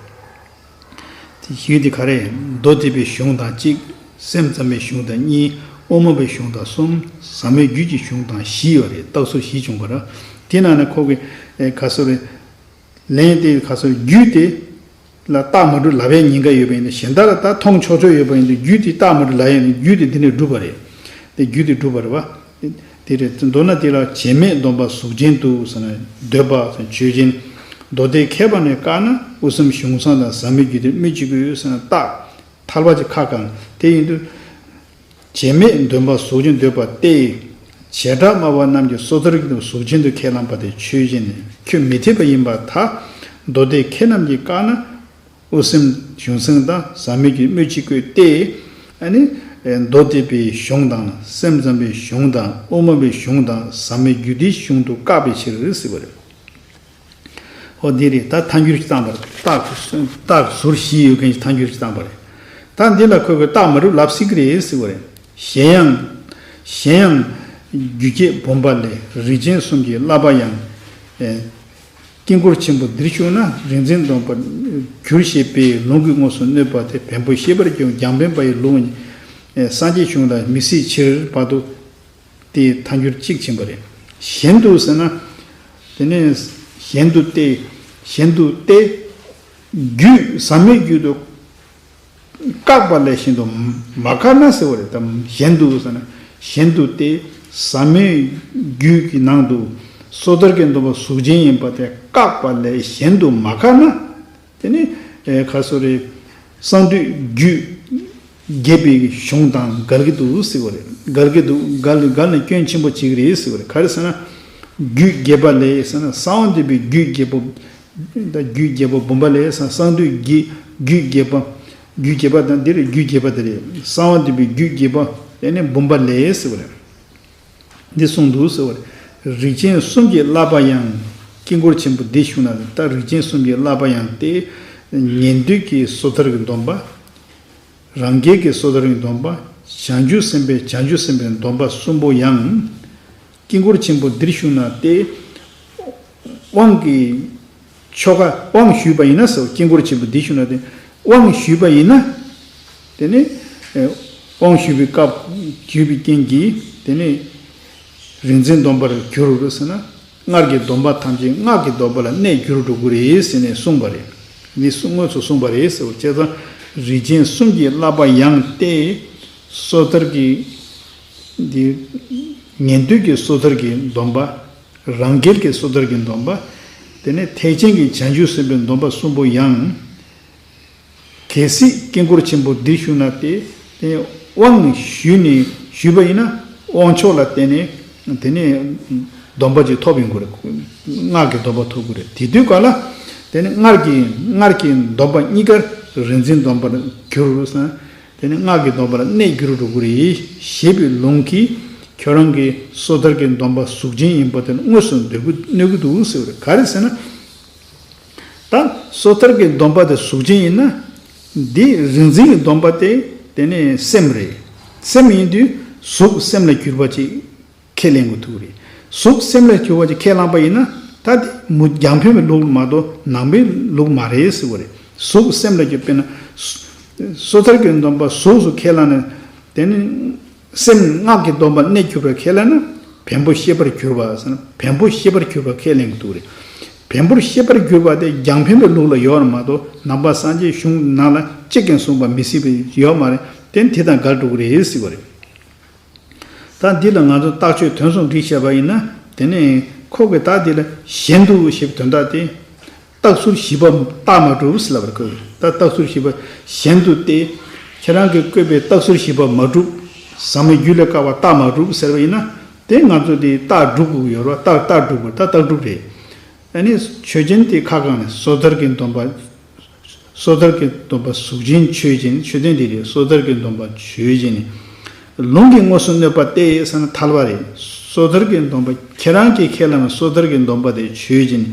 དེ་བཞི་དེ་ག་རེ། མདོ་སྡེ་པའི་གཞུང་དང་གཅིག་སེམས་ཙམ་པའི་གཞུང་དང་གཉིས། དབུ་མ་པའི་གཞུང་དང་གསུམ། ཟབ་མོའི་རྒྱུད་ཀྱི་གཞུང་དང་བཞི་ཡོད་རེད། རྟགས་ཟུར་བཞི་བྱུང་བ་རེད། དེ་ནང་ནས་ཁོ་གི་ཨེ་ག་སོ་རེད། ལན་དེ་ག་སོ་རྒྱུད་དེ། ལ་རྟགས་མ་གྲུབ་ལབ་པའི་ཉེན་ཁ་ཡོད་པ་ཡིན་ན། གཞན་དག་ལ་ད་མཐོང་ཆོག་ཆོག་ཡོད་པ་ཡིན་ན་རྒྱུད་དེ་རྟགས་མ་གྲུབ་ལབ་ཡ་ཡིན་ན་རྒྱུད་དེ་འདི་ནས་གྲུབ་པ་རེད། དེ་རྒྱུད་དེ་གྲུབ་པ་རེད་བ། དེ་རེད། མདོར་ན་དེ་ལ་བྱེད་མེད་སྡོམ་པ་གཟུགས་ཅན་དུ་ཟེར་ན་འདོད་པ་ཆོས་ཅན། མདོ་སྡེ་མཁས་པ་ནས་བཀག་ན་དབུ་སེམས་གཞུང་བསྲང་དང་ཟབ་མོའི་རྒྱུད་དུ་སྨོས་ཅི་དགོས་ཟེར་ན་རྟགས། ཐལ་བ་གྱི་ཁ་བསྐང་། དེ་ཡིན་དུས། བྱེད་མེད་སྡོམ་པ་གཟུགས་ཅན་འདོད་པ་སྟེ། བྱེ་བྲག་སྨྲ་བ་རྣམས་ཀྱིས་སོ་ཐར་གྱི་གཟུགས་ཅན་དུ་ཁས་བླངས་པ་དེ་ཆོས་ཅན། ཁྱོད་མི་འཐད་པ་ཡིན་པར་ཐལ། མདོ་སྡེ་མཁས་རྣམས་ཀྱིས་བཀག་ན། དབུ་སེམས་གཞུང་བསྲང་དང་ཟབ་མོའི་རྒྱུད་སྨོས་ཅི་དགོས་ཏེ། ཨ་ནི། མདོ་སྡེ་པའི་གཞུང་དང་སེམས་ཙམ་པའི་གཞུང་དང་དབུ་མ་པའི་གཞུང་དང་ཟབ་མོའི་རྒྱུད་སྡེའི་གཞུང་དུ་བཀག་པའི་ཕྱིར་ཟེར་བ་རེད། ཨོ་འདི་རེད། ད་ཐལ་འགྱུར་ཞིག་བཏང་པ་རེད། རྟགས་རྟགས་ཟུར་བཞི་ཡོད་མཁན་ཞིག་ཐལ་འགྱུར་ཞིག་བཏང་པ་རེད། ད་འདི་ལ་ཁོས་ཀྱི་རྟགས་མ་གྲུབ་ལབ་སྲིད་ཀྱི་རེད་ཟེར་བ་རེད། གཞན་ཡང་། གཞན་ཡང་། རྒྱུ་བརྒྱད་བུམ་པ་ལས་རིགས་ཅན་གསུམ་གྱི་བསླབ་པ་ཡང་། ཨེ། དཀྱིལ་འཁོར་ཆེན་པོ་འདིར་ཞུགས་ན་རིག་འཛིན་སྡོམ་པར་འགྱུར་ཞེས་པའི་ལུང་གིས་དངོས་སུ་གནོད་པ་དེ་བེམ་པོ་ཤེས་པར་འགྱུར། རྒྱང་འཕེན་པ་ཡི་ལུང་ནི་སངས་རྒྱས་གཞུང་ལ་མི་སྲིད་ཕྱིར་བར་དུ་དེའི་ཐལ་འགྱུར་གཅིག་ཕྱིན་པ་རེད། གཞན་དུ་ཟེར་ན། དེ་ནས་གཞན་དུ་སྟེ། གཞན་དུ་སྟེ། རྒྱུད་ཟབ་མོའི་རྒྱུད་དུ། བཀག་པ་ལས་གཞན་དུ་མ་བཀག་ན་ཟེར་བ་རེད་དམ། གཞན་དུ་ཟེར་ན། གཞན་དུ་སྟེ། ཟབ་མོའི་རྒྱུད་ཀྱི་ནང་དུ། སོ་ཐར་གྱི་སྡོམ་པ་གཟུགས་ཅན་ཡིན་པ་དེ་བཀག་པ་ལས་གཞན་དུ་མ་བཀག་ན། དེ་ནི། ཨེ། ག་སོ་རེད། གསང་འདུས་རྒྱུད་རྒྱས་པའི་གཞུང་དང་འགལ་གྱི་འདུག་ཟེར་བ་རེད། འགལ་གྱི་འདུག་འགལ་འགལ་ནས་སྐྱོན་ཆེན་པོ་བྱེད་ཀྱི་རེད་ཟེར་བ་རེད། ག་རེ་ཟེར་ན། རྒྱུད་རྒྱས་པ་ལས་ཟེར་ན་གསང་བ་འདུས་པའི་རྒྱུད་རྒྱས་པ། ད་རྒྱུད་རྒྱས་པ་བུམ་པ་ལས་ཟེར་ན་གསང་འདུས་ཀྱི་རྒྱུད་རྒྱས་པ། རྒྱུད་རྒྱས་པ་དང་འདིར་རྒྱུད་རྒྱས་པ་དེ་རེད། གསང་བ་འདུས་པའི་རྒྱུད་རྒྱས་པ་དེ་ནི་བུམ་པ་ལས་ཟེར་བ་རེད། འདི་གསུངས་འདུག་ཟེར་བ་རེད། རིགས་ཅན་གསུམ་གྱི་བསླབ་པ་ཡང་། དཀྱིལ་འཁོར་ཆེན་པོ་འདི་ཞུགས་ན་ད་རིགས་ཅན་གསུམ་གྱི་བསླབ་པ་ཡང་སྟེ། ཉན་ཐོས་ཀྱི་སོ་ཐར་གྱི་སྡོམ་པ། རང་རྒྱལ་གྱི་སོ་ཐར་གྱི་སྡོམ་པ། བྱང་ཆུབ་སེམས་དཔའི་བྱང་ཆུབ་སེམས་དཔའི་སྡོམ་པ་གསུམ་པོ་ཡང་། དཀྱིལ་འཁོར་ཆེན་པོ་འདིར་ཞུགས་ན་སྟེ། དབང་གི་ཆོ་ག་དབང་ཞུས་པ་ཡིན་ན་ཟེར། དཀྱིལ་འཁོར་ཆེན་པོ་འདིར་ཞུགས་ན་སྟེ། དབང་ཞུས་པ་ཡིན་ན། དེ་ནི། ཨེ། དབང་ཞུས་པའི་སྐབས་ཞུས་པའི་རྐྱེན་གྱིས་དེ་ནི། རིག་འཛིན་སྡོམ་པར་གྱུར་ཟེར་ན། སྔར་གྱི་སྡོམ་པ་ཐམས་ཅད་སྔགས་ཀྱི་སྡོམ་པ་ལ་གནས་འགྱུར་འགྲོ་གི་རེད་ཟེར་ནས་གསུངས་པ་རེད། འདི་གསུང་དངོས་སུ་གསུངས་པ་རེད་ཟེར་བ་བྱས་ཙང་། རིགས་ཅན་གསུམ་གྱི་བསླབ་པ་ཡང་སྟེ། སོ་ཐར་གྱི། འདི། ཉན་ཐོས་ཀྱི་སོ་ཐར་གྱི་སྡོམ་པ། རང་རྒྱལ་གྱི་སོ་ཐར་གྱི་སྡོམ་པ། དེ་ནས་ཐེག་ཆེན་གྱི་བྱང་ཆུབ་སེམས་དཔའི་སྡོམ་པ་གསུམ་པོ་ཡང་། གལ་སྲིད་དཀྱིལ་འཁོར་ཆེན་པོ་འདིར་ཞུགས་ན་སྟེ། དེ་དབང་ཞུས་ནས་ཞུས་པ་ཡིན་ན་དབང་ཆོག་ལ་བརྟེན་ནས་དེ་ནས་སྡོམ་པ་ཅིག་ཐོབ་ཡོང་གི་རེད། སྔགས་ཀྱི་སྡོམ་པ་ཐོབ་དགོས་རེད། དེ་དུས་ག་ལ་དེ་ནས་སྔར་གྱི་སྔར་གྱི་སྡོམ་པ་གཉིས་ཀར་རིག་འཛིན་སྡོམ་པར་གྱུར་ཟེར། དེ་ནས་སྔགས་ཀྱི་སྡོམ་པ་ལ་གནས་འགྱུར་འགྲོ་གི་རེད་ཞེས་པའི་ལུང་གིས་ཁྱོད་རང་གི་སོ་ཐར་གྱི་སྡོམ་པ་གཟུགས་ཅན་ཡིན་པ་དེ་དངོས་སུ་འདོད་གི་གནོད་ཀྱི་འདུག་ཟེར་བ་རེད། ག་རེ་ཟེར་ན། ད་སོ་ཐར་གྱི་སྡོམ་པ་དེ་གཟུགས་ཅན་ཡིན་ན། འདི་རིག་འཛིན་གྱི་སྡོམ་པ་དེ་དེ་ནས་སེམས་རེད། སེམས་ཡིན་དུས་གཟུགས་སེམས་ལ་གྱུར་པ་ཅིག་ཁས་ལེན་དགོས་ཐུག་རེད། གཟུགས་སེམས་ལ་གྱུར་པ་ཅིག་ཁས་བླངས་པ་ཡིན་ན། ད་དེ་མུ་རྒྱང་འཕེན་པའི་ལུགས་མ་གཏོགས་ནང་པའི་ལུགས་མ་རེད་ཟེར་བ་རེད། གཟུགས་སེམས་ལ་གྱུར་པས་ན། སོ་ཐར་གྱི་སྡོམ་པ་གཟུགས་སུ་ཁས་བླངས་ནས། དེ་ནི། སེམས་སྔགས་ཀྱི་སྡོམ་པ་གནས་གྱུར་པར་ཁས་ལེན་ན། བེམ་པོ་ཤེས་པར་གྱུར་པ་ཟེར་ན་བེམ་པོ་ཤེས་པར་གྱུར་པ་ཁས་ལེན་གྱི་འདུག་རེད། བེམ་པོར་ཤེས་པར་གྱུར་པ་དེ་རྒྱང་འཕེན་པའི་ལུགས་ལ་ཡོད་རེད་མ་གཏོགས་ནང་པ་སངས་རྒྱས་གཞུང་ནང་ལ་གཅིག་ཀྱང་གསུངས་པ་མི་སྲིད་པའི་ཡོད་མ་རེད། དེ་དེ་དང་འགལ་འགྲོ་གི་རེད་ཟེར་བ་རེད། ད་འདི་ལ་ང་ཚོ་རྟགས་ཆོས་དོན་གསུམ་སྒྲིག་བྱས་པ་ཡིན་ན། དེ་ནས་ཁོ་གི་ད་འདི་ལ་གཞན་དུ་ཞེས་པའི་དོན་དག་དེ། རྟགས་ཚུལ་བཞི་པ་རྟགས་མ་གྲུབ་ཟེར་ལབ་པར་བཀོད། ད་རྟགས་ཚུལ་བཞི་པ་གཞན་དུ་སྟེ། ཁྱེད་རང་གིས་བཀོད་པའི་རྟགས་ཚུལ་བཞི་པ་མ་གྲུབ། ཟབ་མོའི་རྒྱུད་ལས་བཀག་པ་རྟགས་མ་གྲུབ་ཟེར་བ་ཡིན་ན། དེ་ང་ཚོ་དེ་རྟགས་སྒྲུབ་དགོས་ཀྱི་ཡོད་རེད་བ། རྟགས་རྟགས་སྒྲུབ་དགོས། ད་རྟགས་སྒྲུབ་རེད། ཨ་ནི་ཆོས་ཅན་དེ་ཁ་བཀག་ནས་སོ་ཐར་གྱི་སྡོམ་པ། སོ་ཐར་གྱི་སྡོམ་པ་གཟུགས་ཅན་ཆོས་ཅན། ཆོས་ཅན་དེ་རེད། སོ་ཐར་གྱི་སྡོམ་པ་ཆོས་ཅན། ལུང་གིས་དངོས་སུ་གནོད་པ་སྟེ་ཟེར་ན་ཐལ་བ་རེད། སོ་ཐར་གྱི་སྡོམ་པ་ཁྱེད་རང་གིས་ཁས་བླངས་པའི་སོ་ཐར་གྱི་སྡོམ་པ་དེ་ཆོས་ཅན།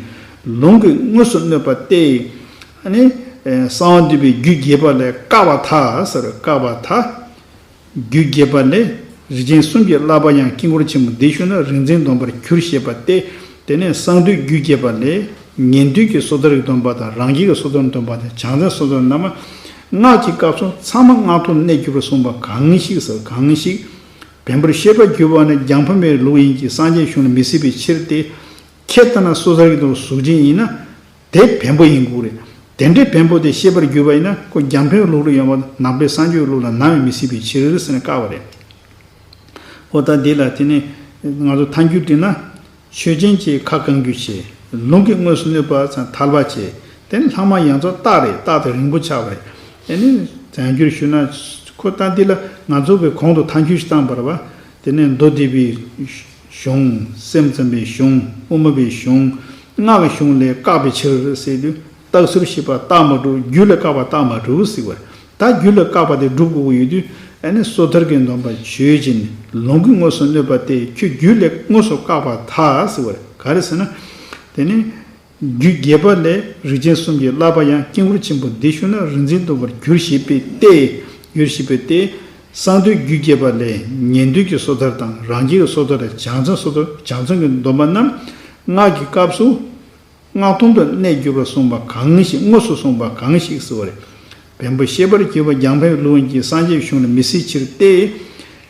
ལུང་གིས་དངོས་སུ་གནོད་པ་སྟེ། ཨ་ནི། ཨེ། གསང་བ་འདུས་པའི་རྒྱུད་རྒྱས་པ་ལས་བཀག་པར་ཐལ་ཟེར། བཀག་པར་ཐལ། རྒྱུད་རྒྱས་པ་ལས་རིགས་ཅན་གསུམ་གྱི་བསླབ་པ་ཡང་དཀྱིལ་འཁོར་ཆེན་པོ་འདིར་ཞུགས་ན་རིག་འཛིན་སྡོམ་པར་འགྱུར་ཞེས་པ་སྟེ། དེ་ནས་གསང་འདུས་རྒྱུད་རྒྱས་པ་ལས་ཉན་ཐོས་ཀྱི་སོ་ཐར་གྱི་སྡོམ་པ་དང་རང་རྒྱལ་གྱི་སོ་ཐར་སྡོམ་པ་དང་བྱང་སེམས་སོ་ཐར་རྣམས་སྔགས་ཀྱི་སྐབས་སུ་ཚང་མ་སྔགས་ཐོག་གནས་གྱུར་པར་གསུངས་པ་གང་ཞིག་ཟེར། གང་ཞིག་བེམ་པོར་ཤེས་པར་གྱུར་པ་ནི་རྒྱང་འཕེན་པའི་ལུགས་ཡིན་གྱི་སངས་རྒྱས་གཞུང་ལ་མི་སྲིད་པའི་ཕྱིར་ཏེ། ཁྱེད་ལྟ་ན་སོ་ཐར་གྱི་སྡོམ་པ་གཟུགས་ཅན་ཡིན་ན། དེ་བེམ་པོ་ཡིན་དགོས་རེད། དེ་འདྲའི་བེམ་པོ་དེ་ཤེས་པར་གྱུར་པ་ཡིན་ན་ཁོ་རྒྱང་འཕེན་ལུགས་ལ་ཡོང་བ་ནང་པའི་སངས་རྒྱས་ལུགས་ལ་ནམ་ཡང་མི་སྲིད་པའི་ཕྱིར་ཟེར་ནས་བཀག་པ་རེད། འོ་ད་འདི་ལ་དེ་ནི་ང་ཚོ་ཐལ་འགྱུར་བྲིས་ན། ཆོས་ཅན་གྱི་ཁ་བཀང་རྒྱུ་བྱས། ལུང་གིས་དངོས་སུ་གནོད་པ་ཚང་ཐལ་བ་བྱས། དེ་ནི་ལྷག་མ་ཡོངས་རྫོགས་རྟགས་རེད། རྟགས་དེ་རིང་པོ་ཆགས་པ་རེད། དེ་ནི་ཐལ་འགྱུར་ཞུ་ན། ཁོ་ད་འདི་ལ་ང་ཚོ་གི་གོང་དུ་ཐལ་འགྱུར་ཞིག་བཏང་བ་རེད་བ། དེ་ནས་མདོ་སྡེ་པའི་གཞུང་། སེམས་ཙམ་པའི་གཞུང་། དབུ་མ་པའི་གཞུང་། སྔགས་ཀྱི་གཞུང་ལས་བཀག་པའི་ཕྱིར་ཟེར་དུས། རྟགས་ཚུལ་བཞི་པ་རྟགས་མ་གྲུབ། རྒྱུད་ལས་བཀག་པ་རྟགས་མ་གྲུབ་ཟེར་བ། ད་རྒྱུད་ལས་བཀག་པ་དེ་སྒྲུབ་དགོས་ཀྱི་ཡོད་དུས། ཨ་ནི་སོ་ཐར་གྱི་སྡོམ་པ་ཆོས་ཅན། ལུང་གིས་དངོས་སུ་གནོད་པ་སྟེ་ཁྱོད་རྒྱུད་ལས་དངོས་སུ་བཀག་པར་ཐལ་ཟེར་བ་རེད། ག་རེ་ཟེར་ན། དེ་ནི། རྒྱུད་རྒྱས་པ་ལས་རིགས་ཅན་གསུམ་གྱི་བསླབ་པ་ཡང་དཀྱིལ་འཁོར་ཆེན་པོ་འདིར་ཞུགས་ན་རིག་འཛིན་སྡོམ་པར་འགྱུར་ཞེས་པའི་སྟེ། འགྱུར་ཞེས་པའི་སྟེ། གསང་འདུས་རྒྱུད་རྒྱས་པ་ལས། ཉན་ཐོས་ཀྱི་སོ་ཐར་དང་རང་རྒྱུད་ཀྱི་སོ་ཐར། བྱང་སེམས་སོ་ཐར། བྱང་སེམས་ཀྱི་སྡོམ་པ་རྣམས་སྔགས་ཀྱི་སྐབས་སུ་སྔགས་དོན་དུ་གནས་གྱུར་པར་གསུངས་པ་གང་ཞིག་དངོས་སུ་གསུངས་པ་གང་ཞིག་ཟེར་བ་རེད། བེམ་པོ་ཤེས་པར་གྱུར་པ་རྒྱང་འཕེན་ལུགས་ཀྱི་སངས་རྒྱས་གཞུང་ལ་མི་སྲིད་ཕྱིར་ཏེ།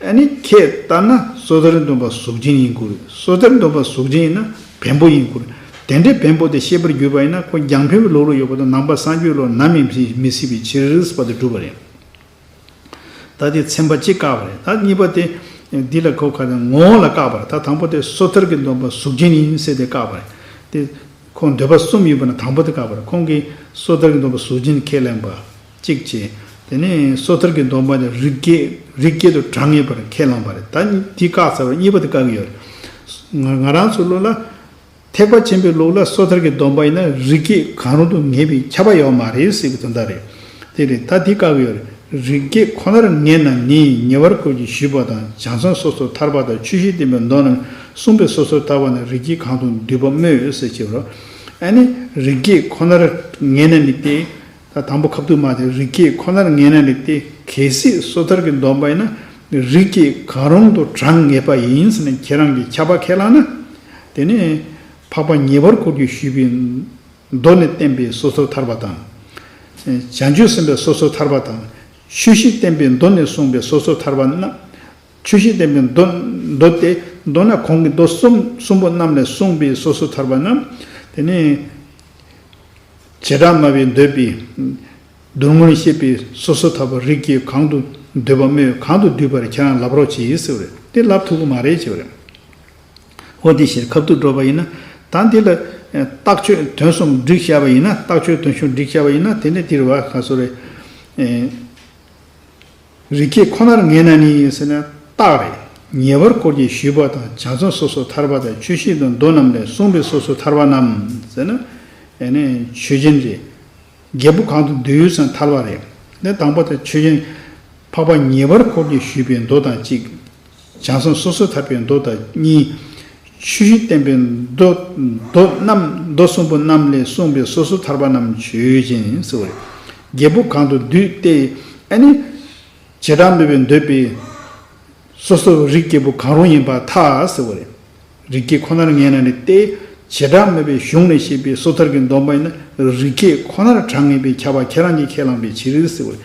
ཨ་ནི་ཁྱེད་ལྟར་ན་སོ་ཐར་སྡོམ་པ་གཟུགས་ཅན་ཡིན་དགོས། སོ་ཐར་སྡོམ་པ་གཟུགས་ཅན་ཡིན་ན་བེམ་པོ་ཡིན་དགོས། དེ་འདྲའི་བེམ་པོ་དེ་ཤེས་པར་གྱུར་པ་ཡིན་ན་ཁོ་རྒྱང་འཕེན་པའི་ལུགས་ལ་ཡོད་པ་དང་ནང་པ་སངས་རྒྱས་ལུགས་ནམ་ཡང་མི་སྲིད་པའི་ཕྱིར་ཟེར་བ་དེ་གྲུབ་པ་རེད། ད་དེ་ཚན་པ་གཅིག་བཀག་པ་རེད། ད་གཉིས་པ་དེ་འདི་ལ་ཁོ་ག་རེ་ངོ་བོ་ལ་བཀག་པ་རེད། ད་དང་པོ་དེ་སོ་ཐར་གྱི་སྡོམ་པ་གཟུགས་ཅན་ཡིན་ཟེར་དེ་བཀག་པ་རེད། དེ་ཁོ་འདོད་པ་གསུམ་ཡོད་པ་ན་དང་པོ་དེ་བཀག་པ་རེད། ཁོང་གིས་སོ་ཐར་གྱི་སྡོམ་པ་གཟུགས་ཅན་ཁས་ལེན་པ་གཅིག་བྱས། དེ་ནས་སོ་ཐར་གྱི་སྡོམ་པ་དེ་རིགས་སྐྱེས་རིགས་སྐྱེས་དུ་གྲངས་ངེས་པར་ཁས་བླངས་པ་རེད། ད་འདི་བཀག་ཚར་བ་གཉིས་པ་དེ་བཀག་གི་ཡོད་རེད། ང་ང་རང་ཚོ་ལོ་ལ། ཐེག་པ་ཆེན་པོའི་ལུགས་ལ་སོ་ཐར་གྱི་སྡོམ་པ་ཡིན་ན་རིགས་སྐྱེས་གང་རུང་དུ་ངེས་པའི་ཁྱབ་པ་ཡོད་མ་རེད་ཟེར་གྱི་དོན་དག་རེད། དེ་རེད། ད་འདི་བཀག་གི་ཡོད་རེད། རིགས་སྐྱེས་ཁོ་ནར་ངེས་ན་ནི་ཉེ་བར་འཁོར་གྱིས་ཞུས་པ་དང་བྱང་སེམས་སོ་སོར་ཐར་པ་དང་ཆོས་བཞི་བསྟན་པའི་མདོ་རྣམས་གསུངས་པའི་སོ་སོར་ཐར་པ་རྣམས་རིགས་སྐྱེས་གང་དུ་འདུས་པ་སྨོས་ཟེར་གྱི་རོ། ཨ་ནི་རིགས་སྐྱེས་ཁོ་ནར་ངེས་ན་ནི་སྟེ། ད་དང་པོ་ཁ་ཐུག་མ་དེ་རིགས་སྐྱེས་ཁོ་ནར་ངེས་ན་ནི་སྟེ། གལ་སྲིད་སོ་ཐར་གྱི་སྡོམ་པ་ཡིན་ན་རིགས་སྐྱེས་གང་རུང་དུ་གྲངས་ངེས་པ་ཡིན་ཟེར་ནས་ཁྱེད་རང་གིས་ཁྱབ་པ་ཁས་བླངས་ན། དེ་ནས་འཕགས་པ་ཉེ་བར་འཁོར་གྱིས་ཞུས་པའི་མདོ་ནས་བསྟན་པའི་སོ་སོར་ཐར་པ་དང་། བྱང་ཆུབ་སེམས་དཔའི་སོ་སོར་ཐར་པ་དང་། ཆོས་བཞི་བསྟན་པའི་མདོ་ནས་གསུངས་པའི་སོ་སོར་ཐར་པ་རྣམས། ཆོས་བཞི་བསྟན་པའི་མདོ་མདོ་སྟེ། མདོར་ན་གོང་གི་མདོ་གསུམ་གསུམ་པོ་རྣམས་ལས་གསུངས་པའི་སོ་སོར་ཐར་པ་རྣམས། དེ་ནས་བྱེ་བྲག་སྨྲ་བས་འདོད་པའི་སྡུག་བསྔལ་བཤད་པའི་སོ་སོར་ཐར་པ་རིགས་སྐྱེས་གང་དུ་འདུས་པ་སྨོས། གང་དུ་འདུས་པར་ཁྱེད་རང་ལབ་རོགས་གྱིས་ཟེར་བ་རེད། དེ་ལབ་ཐུབ་ཀྱི་མ་རེད་ཅེས་པ་རེད། འོ་དེ་ཕྱིར་ཁ་ཐུག་འགྲོ་བ་ཡིན་ན། ད་འདི་ལ་རྟགས་ཆོས་དོན་གསུམ་བསྒྲིགས་བཞག་པ་ཡིན་ན། རྟགས་ཆོས་དོན་གསུམ་བསྒྲིགས་བཞག་པ་ཡིན་ན། དེ་ནས་འདིར་བ་ག་སོ་རེད། རིགས་སྐྱེས་ཁོ་ནར་ངེས་ན་ནི་ཟེར་ན་རྟགས་རེད། ཉེ་བར་འཁོར་གྱིས་ཞུས་པ་དང་བྱང་སེམས་སོ་སོར་ཐར་པ་དང་ཆོས་བཞི་དང་མདོ་རྣམས་ལས་གསུངས་པའི་སོ་སོར་ཐར་པ་རྣམས་ཟེར་ན། ཨེ་ནས་ཆོས་ཅན་རེད། རྒྱལ་པོ་གང་དུ་འདུས་ཟེར་ན་ཐར་པ་རེད། ནས་དང་པོ་དེ་ཆོས་ཅན། འཕགས་པ་ཉེ་བར་འཁོར་གྱིས་ཞུས་པའི་མདོ་དང་གཅིག་བྱང་སེམས་སོ་སོར་ཐར་པའི་མདོ་དང་གཉིས། ཆོས་བཞི་བསྟན་པའི་མདོ་མདོ་རྣམས་མདོ་གསུམ་པོ་རྣམས་ལས་གསུངས་པའི་སོ་སོར་ཐར་པ་རྣམས་ཆོས་ཅན་ཟེར་བ་རེད། རྒྱལ་པོ་གང་དུ་འདུས་ཏེ། ཨ་ནི། བྱེ་བྲག་སྨྲ་བས་འདོད་པའི་སོ་སོ་རིགས་སྐྱེས་པོ་གང་རུང་ཡིན་པར་ཐལ་ཟེར་བ་རེད། རིགས་སྐྱེས་ཁོ་ནར་ངེས་ན་ནི་སྟེ། བྱེ་བྲག་སྨྲ་བའི་གཞུང་ནས་བཤད་པའི་སོ་ཐར་གྱི་སྡོམ་པ་ཡིན་ན་རིགས་སྐྱེས་ཁོ་ནར་གྲངས་ངེས་པའི་ཁྱབ་པ་ཁྱེད་རང་གིས་ཁས་བླངས་པའི་ཕྱིར་ཟེར་བ་རེད།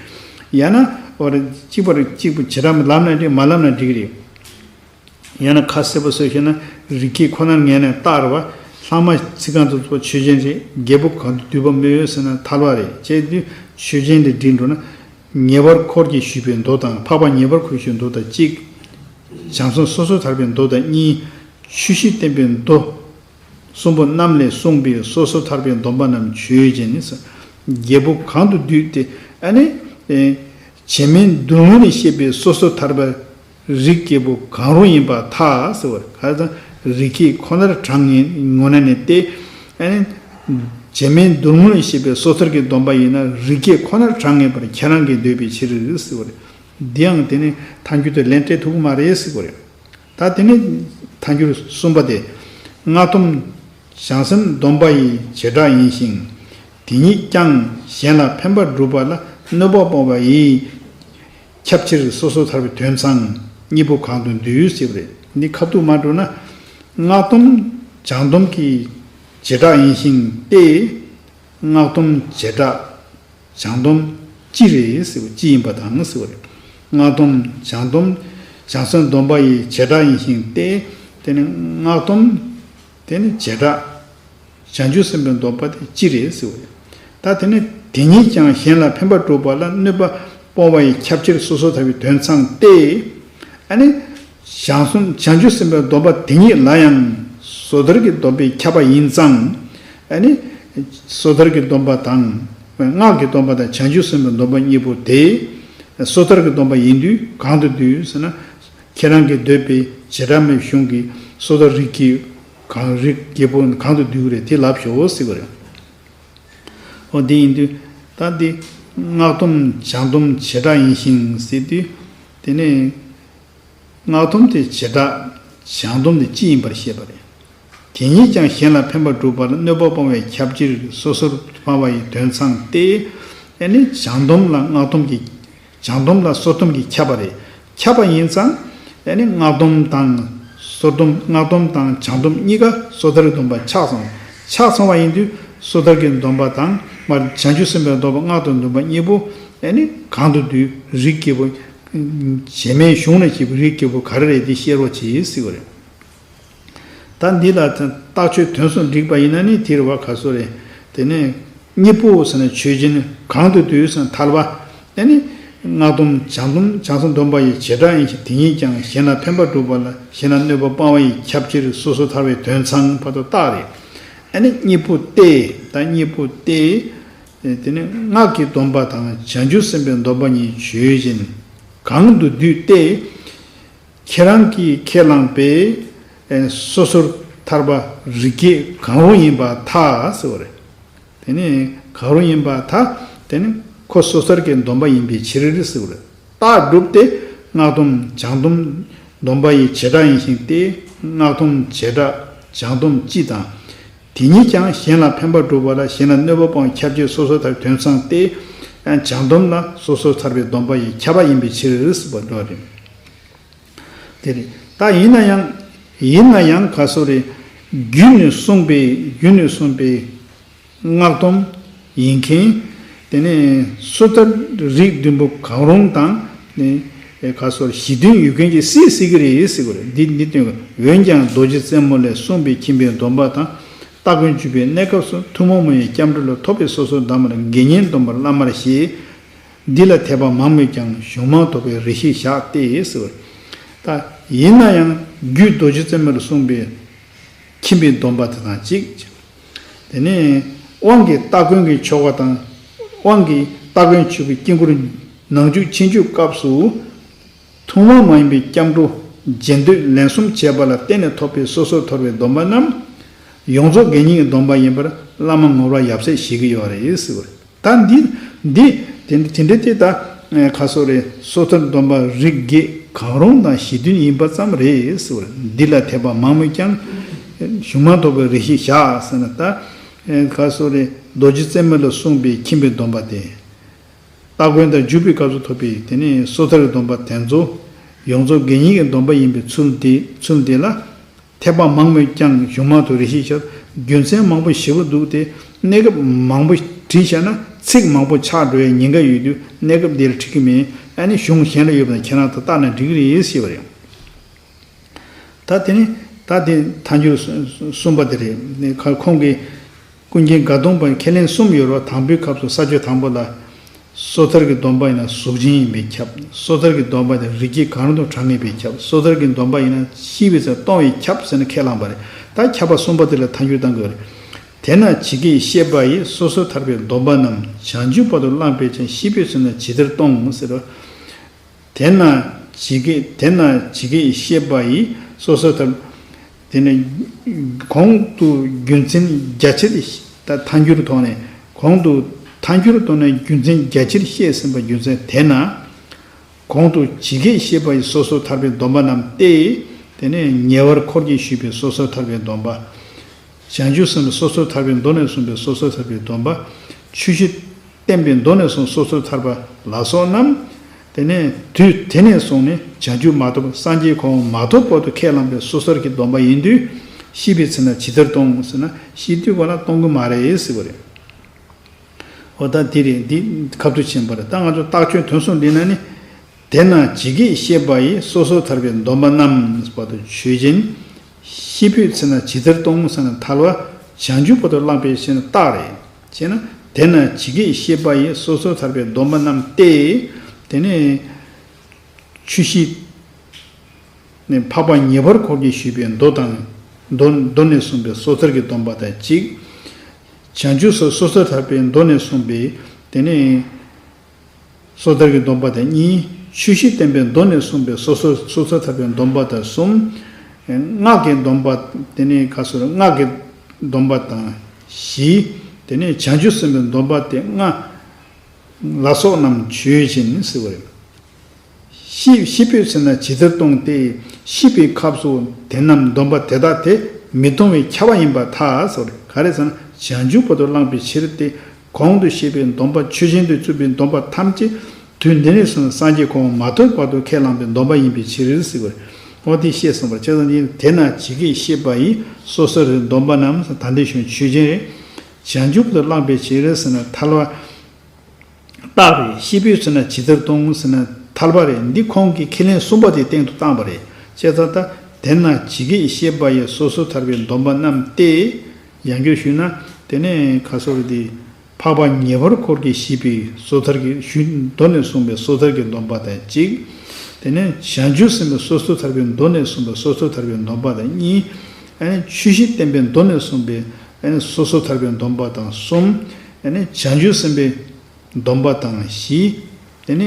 ཡང་ན། འོ་རེད། གཅིག་པ་རེད། གཅིག་པུ་བྱེ་བྲག་ལབ་ན་འགྲིག་མ་ལབ་ན་འགྲིག་རེད། ཡང་ན་ཁ་གསལ་པོ་བཟོས་ཤེ་ན་རིགས་སྐྱེས་ཁོ་ནར་ངེས་ན་རྟགས་རེད་བ། ལྷག་མ་ཚིག་རྐང་དུ་ཚོ་ཆོས་ཅན་རེད། རྒྱལ་པོ་གང་དུ་འདུས་པ་སྨོས་ཟེར་ན་ཐལ་བ་རེད། བྱས་དུས་ཆོས་ཅན་དེ་འགྲིག་འགྲོ་ན། ཉེ་བར་འཁོར་གྱིས་ཞུས་པའི་མདོ་དང་། འཕགས་པ་ཉེ་བར་འཁོར་ཞུས་མདོ་དང་གཅིག་བྱང་སེམས་སོ་སོར་ཐར་པའི་མདོ་དང་གཉིས། ཆོས་བཞི་བསྟན་པའི་མདོ་གསུམ་པོ་རྣམས་ལས་གསུངས་པའི་སོ་སོར་ཐར་པའི་སྡོམ་པ་རྣམས་ཆོས་ཅན་ནི། རྒྱལ་པོ་གང་དུ་འདུས་ཏེ། ཨ་ནི། བྱེ་སྨྲའི་མདུང་ལུང་ནས་བཤད་པའི་སོ་སོར་ཐར་པ་རིགས་སྐྱེས་པོ་གང་རུང་ཡིན་པར་ཐལ་ཟེར་བ་རེད། ག་ཙམ་རིགས་སྐྱེས་ཁོ་ནར་གྲངས་ངེས་ངོ་ན་ནས་ཏེ། ཨ་ནི། བྱེ་སྨྲའི་མདུང་ལུང་ནས་བཤད་པའི་སོ་ཐར་གྱི་སྡོམ་པ་ཡིན་ན་རིགས་སྐྱེས་ཁོ་ནར་གྲངས་ངེས་པར་ཁྱེད་རང་གིས་འདོད་པའི་ཕྱིར་ཟེར་བ་རེད། འདི་ཡང་དེ་ནི་ཐལ་འགྱུར་དུ་ལན་སྤྲད་ཐུབ་ཀྱི་མ་རེད་ཟེར་བ་རེད། ད་དེ་ནི་ཐལ་འགྱུར་གསུམ་པ་སྟེ། སྔགས་སྡོམ་བྱང་སེམས་སྡོམ་པ་ཡི་བྱེ་བྲག་ཡིན་ཞིང་། དེ་ཉིད་ཀྱང་གཞན་ལ་ཕན་པ་སྒྲུབ་པ་ལ་གནོད་པ་སྤོང་བ་ཡི་ཁྱབ་ཕྱིར་སོ་སོར་ཐར་པའི་དོན་ཚང་གཉིས་པོ་གང་དུ་འདུས་ཟེར་བ་རེད། འདི་ཁ་ཐུག་མ་འགྲོ་ན། སྔགས་སྡོམ་བྱང་སྡོམ་གྱི་བྱེ་བྲག་ཡིན་ཞིང་སྟེ། སྔགས་སྡོམ་བྱེ་བྲག་བྱང་སྡོམ་སྤྱི་རེད་ཟེར་བ། སྤྱི་ཡིན་པ་དང་ཟེར་བ་རེད། སྔགས་སྡོམ་བྱང་སྡོམ་བྱང་སེམས་སྡོམ་པ་ཡི་བྱེ་བྲག་ཡིན་ཞིང་སྟེ། དེ་ནི་སྔགས་སྡོམ། དེ་ནི་བྱེ་བྲག་བྱང་ཆུབ་སེམས་དཔའི་སྡོམ་པ་དེ་སྤྱི་རེད་ཟེར་བ་རེད། ད་དེ་ནི་དེ་ཉིད་ཀྱང་གཞན་ལ་ཕན་པ་སྒྲུབ་པ་ལ་གནོད་པ་སྤོང་བ་ཡི་ཁྱབ་ཕྱིར་སོ་སོར་ཐར་པའི་དོན་ཚང་སྟེ། ཨ་ནི། བྱང་སེམས་བྱང་ཆུབ་སེམས་དཔའི་སྡོམ་པ་དེ་ཉིད་ལ་ཡང་སོ་ཐར་གྱི་སྡོམ་པས་ཁྱབ་པ་ཡིན་ཙང་། ཨ་ནི། སོ་ཐར་གྱི་སྡོམ་པ་དང་། སྔགས་ཀྱི་སྡོམ་པ་དང་བྱང་ཆུབ་སེམས་དཔའི་སྡོམ་པ་གཉིས་པོ་དེ། སོ་ཐར་གྱི་སྡོམ་པ་ཡིན་དུས་གང་དུ་འདུས་ཟེར་ན། ཁྱེད་རང་གིས་འདོད་པའི་བྱེ་བྲག་སྨྲ་བའི་གཞུང་གི་སོ་ཐར་རིགས་ཀྱི་གང་རིགས་རྒྱལ་པོ་གང་དུ་འདུས་རེད་དེ་ལབ་ཤོག་ཟེར་བ་རེད། འོ་དེ་ཡིན་དུས་ད་འདི་སྔགས་སྡོམ་བྱང་སྡོམ་བྱེ་བྲག་ཡིན་ཞིང་ཟེར་དུས། དེ་ནས། སྔགས་སྡོམ་དེ་བྱེ་བྲག་བྱང་སྡོམ་དེ་སྤྱི་ཡིན་པར་བཤད་པ་རེད། དེ་ཉིད་ཀྱང་གཞན་ལ་ཕན་པ་སྒྲུབ་པར་གནོད་པ་སྤོང་བའི་ཁྱབ་ཕྱིར་སོ་སོར་སྨྲ་བ་ཡི་དོན་ཚང་སྟེ། ཨ་ནི་བྱང་སྡོམ་ལ་སྔགས་སྡོམ་གྱི་ བྱང་སྡོམ་ལ་སོར་སྡོམ་གྱིས་ཁྱབ་པ་རེད། ཁྱབ་པ་ཡིན་ཙང་། ཨ་ནི་སྔགས་སྡོམ་དང་། སོར་སྡོམ། སྔགས་སྡོམ་དང་བྱང་སྡོམ་གཉིས་ཀ་སོ་ཐར་སྡོམ་པ་ཆགས་སོང་། ཆགས་སོང་བ་ཡིན་དུས་སོ་ཐར་གྱི་སྡོམ་པ་དང་། མར་བྱང་ཆུབ་སེམས་དཔའི་སྡོམ་པ། སྔགས་དང་སྡོམ་པ་གཉིས་པོ། ཨ་ནི་གང་དུ་འདུས། རིགས་སྐྱེས་བུ། གཞན་མའི་གཞུང་ལ་སྐྱེས་བུ། རིགས་སྐྱེས་བུ་ག་རེ་རེད། དེ་ཤེས་རོགས་བྱེད་ཟེར་བ་རེད། ད་འདི་ལ་རྟགས་ཆོས་དོན་གསུམ་འགྲིག་པ་ཡིན་ན་ནི་དེ་རེད་བ། ག་སོ་རེད། དེ་ནས་གཉིས་པོ་ཟེར་ན་ཆོས་ཅན། གང་དུ་འདུས་ཟེར་ན་ཐར་པ། དེ་ནི་སྔགས་སྡོམ་བྱང་སྡོམ། བྱང་སེམས་སྡོམ་པ་ཡི་བྱེ་བྲག་ཡིན་ཞིང་། དེ་ཉིད་ཀྱང་གཞན་ལ་ཕན་པ་སྒྲུབ་པ་ལ། གཞན་ལ་གནོད་པ་སྤང་བ་ཡི་ཁྱབ་ཕྱིར། སོ་སོར་ཐར་པའི་དོན་ཚང་བར་དུ་རྟགས་རེད། ཨ་ནི་གཉིས་པོ་སྟེ། ད་གཉིས་པོ་སྟེ། དེ་ནི་སྔགས་ཀྱི་སྡོམ་པ་དང་བྱང་ཆུབ་སེམས་དཔའི་སྡོམ་པ་གཉིས་ཆོས་ཅན། གང་དུ་འདུས་ཏེ། ཁྱེད་རང་གིས་ཁས་བླངས་པའི་སོ་སོར་ཐར་པ་རིགས་སྐྱེས་གང་རུང་ཡིན་པར་ཐལ་ཟེར་བ་རེད། དེ་ནི་གང་རུང་ཡིན་པར་ཐལ། དེ་ནི་ཁོ་སོ་སོར་གྱི་སྡོམ་པ་ཡིན་པའི་ཕྱིར་ཟེར་བ་རེད། རྟགས་སྒྲུབ་སྟེ། སྔགས་སྡོམ་བྱང་སྡོམ་སྡོམ་པ་ཡི་བྱེ་བྲག་ཡིན་ཞིང་སྟེ། སྔགས་སྡོམ་བྱེ་བྲག། བྱང་སྡོམ་སྤྱི་དང་། དེ་ཉིད་ཀྱང་གཞན་ལ་ཕན་པ་སྒྲུབ་པ་ལ། གཞན་ལ་གནོད་པ་སྤོང་བའི་ཁྱབ་ཕྱིར་སོ་སོར་ཐར་པའི་དོན་ཚང་སྟེ། ཡང་བྱང་སྡོམ་ལ་སོ་སོར་ཐར་པའི་སྡོམ་པ་ཡི་ཁྱབ་པ་ཡིན་པའི་ཕྱིར་ཟེར་བ་འགྲོ་རེད། དེ་རེད། ད་ཡིན་ན་ཡང་། ཡིན་ན་ཡང་ག་སོ་རེད། རྒྱུད་ནས་གསུངས་པའི། རྒྱུད་ནས་གསུངས་པའི་སྔགས་སྡོམ་ཡིན་མཁན། དེ་ནས་སོ་ཐར་རིགས་བདུན་པོ་གང་རུང་དང་ནི་ག་སོ་རེད། གཞི་མཐུན་ཡོད་མཁན་གྱིས་སྲིད་སྲིད་ཀྱི་རེད་ཟེར་གྱི་རེད། འདི་འདི་སྟོན་གྱི། འོན་ཀྱང་རྡོ་རྗེ་རྩེ་མོ་ལས་གསུངས་པའི་ཁྱིམ་པའི་སྡོམ་པ་དང་། སྟ་གོན་བཅུ་པའི་གནས་སྐབས་སུ་ཐུན་མོང་མ་ཡིན་སྐྱབས་འགྲོ་ལ། ཐོབ་པའི་སོ་སོར་གདམས་པ་ལ། དགེ་བསྙེན་སྡོམ་པ་བླ་མར་བཞེས། འདི་ལ་དད་པ་མང་མོད་ཀྱང་། གཞུང་མང་ཐོབ་པའི་རེ་ཞིག་བཞག་སྟེ་ཟེར་བ། ད་ཡིན་ན་ཡང་རྒྱུད་རྡོ་རྗེ་རྩེ་མོ་ལ་གསུངས་པའི་ཁྱིམ་པའི་སྡོམ་པ་དེ་དང་གཅིག། དེ་ནས་དབང་གི་སྟ་གོན་གྱི་ཆོ་ག་དང་། དབང་གི་སྟ་གོན་བཅུ་པའི་དཀྱིལ་འཁོར་ནང་འཇུག་ཕྱི་འཇུག་སྐབས་སུ། ཐུན་མོང་མ་ཡིན་པའི་སྐྱབས་འགྲོ་རྗེས་ཟློས་ལན་གསུམ་བྱས་པ་ལ་བརྟེན་ནས་ཐོབ་པའི་སོ་སོར་ཐར་པའི་སྡོམ་པ་རྣམས། ཡོངས་རྫོགས་དགེ་བསྙེན་གྱི་སྡོམ་པ་ཡིན་པར་བླ་མ་ངོར་པ་ཡབ་སྲས་བཞེད་ཀྱི་ཡོད་རེད་ཟེར་བ་རེད། ད་འདི་འདི་དེ་དེ་འདྲ་དེ་ད་ག་སོ་རེད། སོ་ཐར་སྡོམ་པ་རིགས་བརྒྱད་གང་རུང་དང་གཞི་མཐུན་ཡིན་པ་ཙམ་རེད་ཟེར་བ་རེད། འདི་ལ་དད་པ་མང་མོད་ཀྱང་། གཞུང་མང་ཐོབ་པའི་རེ་ཞིག་བཞག་ཟེར་ན། ད་ག་སོ་རེད། རྡོ་རྗེ་རྩེ་མོ་ལ་གསུངས་པའི་ཁྱིམ་པའི་སྡོམ་པ་དེ། སྟ་གོན་དང་འཇུག་པའི་སྐབས་སུ་ཐོབ་པའི་དེ་ནས་སོ་ཐར་གྱི་སྡོམ་པ་དེ་ཚོ་ཡོངས་རྫོགས་དགེ་བསྙེན་གྱི་སྡོམ་པ་ཡིན་པའི་ཚུལ་དེ། ཚུལ་དེ་ལ་དད་པ་མང་མོད་ཀྱང་། གཞུང་མང་ཐོབ་རེ་ཞིག་བཞག་རྒྱུ་མཚན་མང་པོ་ཞེ་པོ་འདུག་སྟེ། གནས་སྐབས་མང་པོ་བྲིས་བཞག་ན་ཚིག་མང་པོ་ཆག་འགྲོ་བའི་ཉེན་ཁ་ཡོད་དུས། གནས་སྐབས་འདིར་ཁྲིད་ཀྱི་མེད། ཨ་ནི་གཞུང་གཞན་ལ་ཡོད་པ་ན་ཁྱེད་རང་ཚོ་བལྟས་ན་འགྲིག་གི་རེད་ཟེར་བ་རེད། ད་དེ་ནི་ད་དེ་ཐལ་འགྱུར་གསུམ་པ་དེ་རེད། ཁོང་གིས་ཀུན་མཁྱེན་དགའ་གདོང་པ་ཁས་ལེན་གསུམ་ཡོད་རེད། དང་པོའི་སྐབས་སུ་ས་བཅད་དང་པོ་ལ། སོ་ཐར་གྱི་སྡོམ་པ་ཡིན་ན་གཟུགས་ཅན་ཡིན་པས་ཁྱབ། སོ་ཐར་གྱི་སྡོམ་པ་ཡིན་ན་རིགས་སྐྱེས་གང་རུང་དང་གྲངས་ངེས་པས་ཁྱབ། སོ་ཐར་གྱི་སྡོམ་པ་ཡིན་ན་ཤེས་པའི་ཚེ་གཏོང་བས་ཁྱབ་ཟེར་ནས་ཁས་བླངས་པ་རེད། ད་ཁྱབ་པ་གསུམ་པ་དེ་ལ་ཐལ་འགྱུར་གཏང་དགོས་རེད། དེས་ན་ཇི་སྐད་བཤད་པ་ཡི་སོ་སོར་ཐར་པའི་སྡོམ་པ་རྣམས། བྱང་ཆུབ་བར་དུ་བླངས་པས་ཀྱང་། ཤེས་པའི་ཚེ་ན་ཇི་ལྟར་གཏོང་ཟེར་རོ། དེས་ན་ཇི་སྐད། དེས་ན་ཇི་སྐད་བཤད་པ་ཡི་སོ་སོར་ཐར། དེ་ནི་གོང་དུ་རྒྱུ་མཚན་རྒྱ་ཆེར། ད་ཐལ་འགྱུར་ཐོག་ནས། གོང་དུ་ཐལ་འགྱུར་ཐོག་ནས་རྒྱུ་མཚན་རྒྱ་ཆེར་བཤད་ཟིན་པ་རྒྱུ་མཚན་དེས་ན། གོང་དུ་ཇི་སྐད་བཤད་པ་ཡི་སོ་སོར་ཐར་པའི་སྡོམ་པ་རྣམས་ཏེ། དེ་ནས་ཉེ་བར་འཁོར་གྱིས་ཞུས་པའི་སོ་སོར་ཐར་པའི་སྡོམ་པ། བྱང་ཆུབ་སེམས་དཔའི་སོ་སོར་ཐར་པའི་མདོ་ནས་གསུངས་པའི་སོ་སོར་ཐར་པའི་སྡོམ་པ། ཆོས་བཞི་བསྟན་པའི་མདོ་ནས་གསུངས་སོ་སོར་ཐར་པ་ལ་སོགས་རྣམས། དེ་ནས་དུས་དེ་ནས་བཟུང་ནས་བྱང་ཆུབ་མ་ཐོབ་སངས་རྒྱས་གོ་འོང་མ་ཐོབ་བར་དུ་ཁས་བླངས་པའི་སོ་སོར་གྱི་སྡོམ་པ་ཡིན་དུས། ཤེས་པའི་ཚེ་ན་ཇི་ལྟར་གཏོང་ཟེར་ན། ཤེས་དུས་གོ་ལ་གཏོང་གི་མ་རེད་ཟེར་བ་རེད། འོ་ད་འདི་རེད། འདི་ཁ་ཐུག་ཕྱིན་པ་རེད། ད་ང་ཚོ་རྟགས་ཆོས་དོན་གསུམ་འདི་ན་ནི། དེས་ན་ཇི་སྐད་བཤད་པ་ཡི་སོ་སོར་ཐར་པའི་སྡོམ་པ་རྣམས་བར་དུ་ཆོས་ཅན། ཤེས་པའི་ཚེ་ན་ཇི་ལྟར་གཏོང་ཟེར་ན་ཐལ་བ། བྱང་ཆུབ་བར་དུ་བླངས་པའི་ཕྱིར་ན་རྟགས་རེད། ཅེ་ན། དེས་ན་ཇི་སྐད་བཤད་པ་ཡི་སོ་སོར་ཐར་པའི་སྡོམ་པ་རྣམས་ཏེ། དེ་ནས་ཆོས་བཞི། ནས་འཕགས་པ་ཉེ་བར་འཁོར་གྱིས་ཞུས་པའི་མདོ་དང་། མདོ་མདོ་ནས་གསུངས་པའི་སོ་ཐར་གྱི་སྡོམ་པ་དང་གཅིག། བྱང་ཆུབ་སོ་སོ་སོར་ཐར་པའི་མདོ་ནས་གསུངས་པའི་དེ་ནས་སོ་ཐར་གྱི་སྡོམ་པ་དང་གཉིས། ཆོས་བཞི་བསྟན་པའི་མདོ་ནས་གསུངས་པའི་སོ་སོ་སོ་སོར་ཐར་པའི་སྡོམ་པ་དང་གསུམ། སྔགས་ཀྱི་སྡོམ་པ། དེ་ནས་ག་སོ་རེད། སྔགས་ཀྱི་སྡོམ་པ་དང་བཞི། དེ་ནས་བྱང་ཆུབ་སེམས་དཔའི་སྡོམ་པ་སྟེ་ལྔ། ལ་སོགས་རྣམས་ཆོས་ཅན་ཟེར་བ་རེད། ཤེས་ཤེས་པའི་ཚེ་ན་ཇི་ལྟར་གཏོང་སྟེ། ཤེས་པའི་སྐབས་སུ་དེ་རྣམས་སྡོམ་པ་དེ་དག་དེ་མི་གཏོང་བས་ཁྱབ་པ་ཡིན་པར་ཐལ་ཟེར་བ་རེད། ག་རེ་ཟེར་ན་བྱང་ཆུབ་བར་དུ་བླངས་པའི་ཕྱིར་ཏེ། གོང་དུ་བཤད་པའི་སྡོམ་པ་ཆོས་ཅན་དུ་བརྩིས་པའི་སྡོམ་པ་ཐམས་ཅད་ དུས་འདི་ནས་བཟུང་སངས་རྒྱས་གོ་འཕང་མ་ཐོབ་བར་དུ་ཁས་བླངས་པའི་སྡོམ་པ་ཡིན་པའི་ཕྱིར་ཟེར་བ་རེད། འོ་དེ་བཤད་སོང་བར་བྱས་ཙང་ནི་དེས་ན་ཇི་སྐད་བཤད་པ་ཡི་སོ་སོར་སྡོམ་པ་རྣམས་ད་ལྟའི་གཞུང་ཆོས་ཅན་རེད། བྱང་ཆུབ་ཏུ་བླངས་པའི་ཕྱིར་ཟེར་ན་ཐལ་བ། རྟགས་རེད། ཤེས་པས་ཟེར་ན་ཇི་ལྟར་སྟོང་ཟེར་ན་ཐལ་བ་རེད། འདི་ཁོང་གི་ཁས་ལེན་གསུམ་པ་དེ་སྟེང་དུ་བཏང་བ་རེད། བྱས་ཙང་ད་དེས་ན་ཇི་སྐད་བཤད་པ་ཡི་སོ་སོར་ཐར་པའི་སྡོམ་པ་རྣམས་ཏེ། ཡང་བསྐྱར་ཞུས་ན་དེ་ནས་ཁ་སོར་དེ། འཕགས་པ་ཉེ་བར་འཁོར་གྱིས་བཤད་པའི་སོ་ཐར་གྱི་ཞུས་མདོ་ནས་གསུངས་པའི་སོ་ཐར་གྱི་སྡོམ་པ་དང་གཅིག་དེ་ནས་བྱང་ཆུབ་སེམས་དཔའི་སོ་སོར་ཐར་པའི་མདོ་ནས་གསུངས་པའི་སོ་སོར་ཐར་པའི་སྡོམ་པ་དང་གཉིས། ཨ་ནི་ཆོས་བཞི་བསྟན་པའི་མདོ་ནས་གསུངས་པའི་ཨ་ནི་སོ་སོར་ཐར་པའི་སྡོམ་པ་དང་གསུམ། ཨ་ནི་བྱང་ཆུབ་སེམས་དཔའི་སྡོམ་པ་དང་བཞི། དེ་ནས་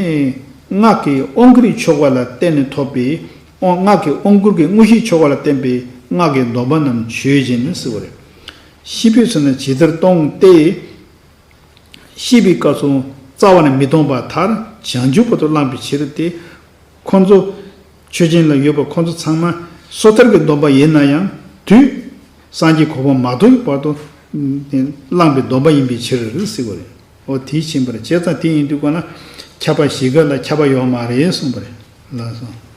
སྔགས་ཀྱི་དབང་བསྐུར་ཆོག་པ་ལ་བརྟེན་ནས་ཐོབ་པའི་དབང་སྔགས་ཀྱི་དབང་བསྐུར་གྱི་དངོས་གཞི་ཆོག་པ་ལ་བརྟེན་པའི་སྔགས་ཀྱི་སྡོམ་པ་རྣམས་ཆོས་ཅན་ཟེར་བ་རེད། ཤེས་པས་ཟེར་ན་ཇི་ལྟར་སྟོང་སྟེ། ཤེས་པའི་སྐབས་སུ་རྩ་བ་ནས་མི་སྟོང་པར་ཐལ། བྱང་ཆུབ་བར་དུ་བླངས་པའི་ཕྱིར་ཏེ། ཁོ་ཚོ་ཆོས་ཅན་ལ་ཡོད་པ་ཁོ་ཚོ་ཚང་མ་སོ་ཐར་གྱི་སྡོམ་པ་ཡིན་ན་ཡང་དུས་སངས་རྒྱས་གོ་འཕང་མ་ཐོབ་ཀྱི་བར་དུ་བླངས་པའི་སྡོམ་པ་ཡིན་པའི་ཕྱིར་ཟེར་བ་རེད། འོ་དེའི་ཕྱིན་པར་བྱས་ཙང་དེ་ཡིན་དུས་ཀ་ན་ཁྱབ་པ་བཞི་ཀ་ལ་ཁྱབ་པ་ཡོད་མ་རེད་གསུངས་པ་རེད། ལགས་སོ།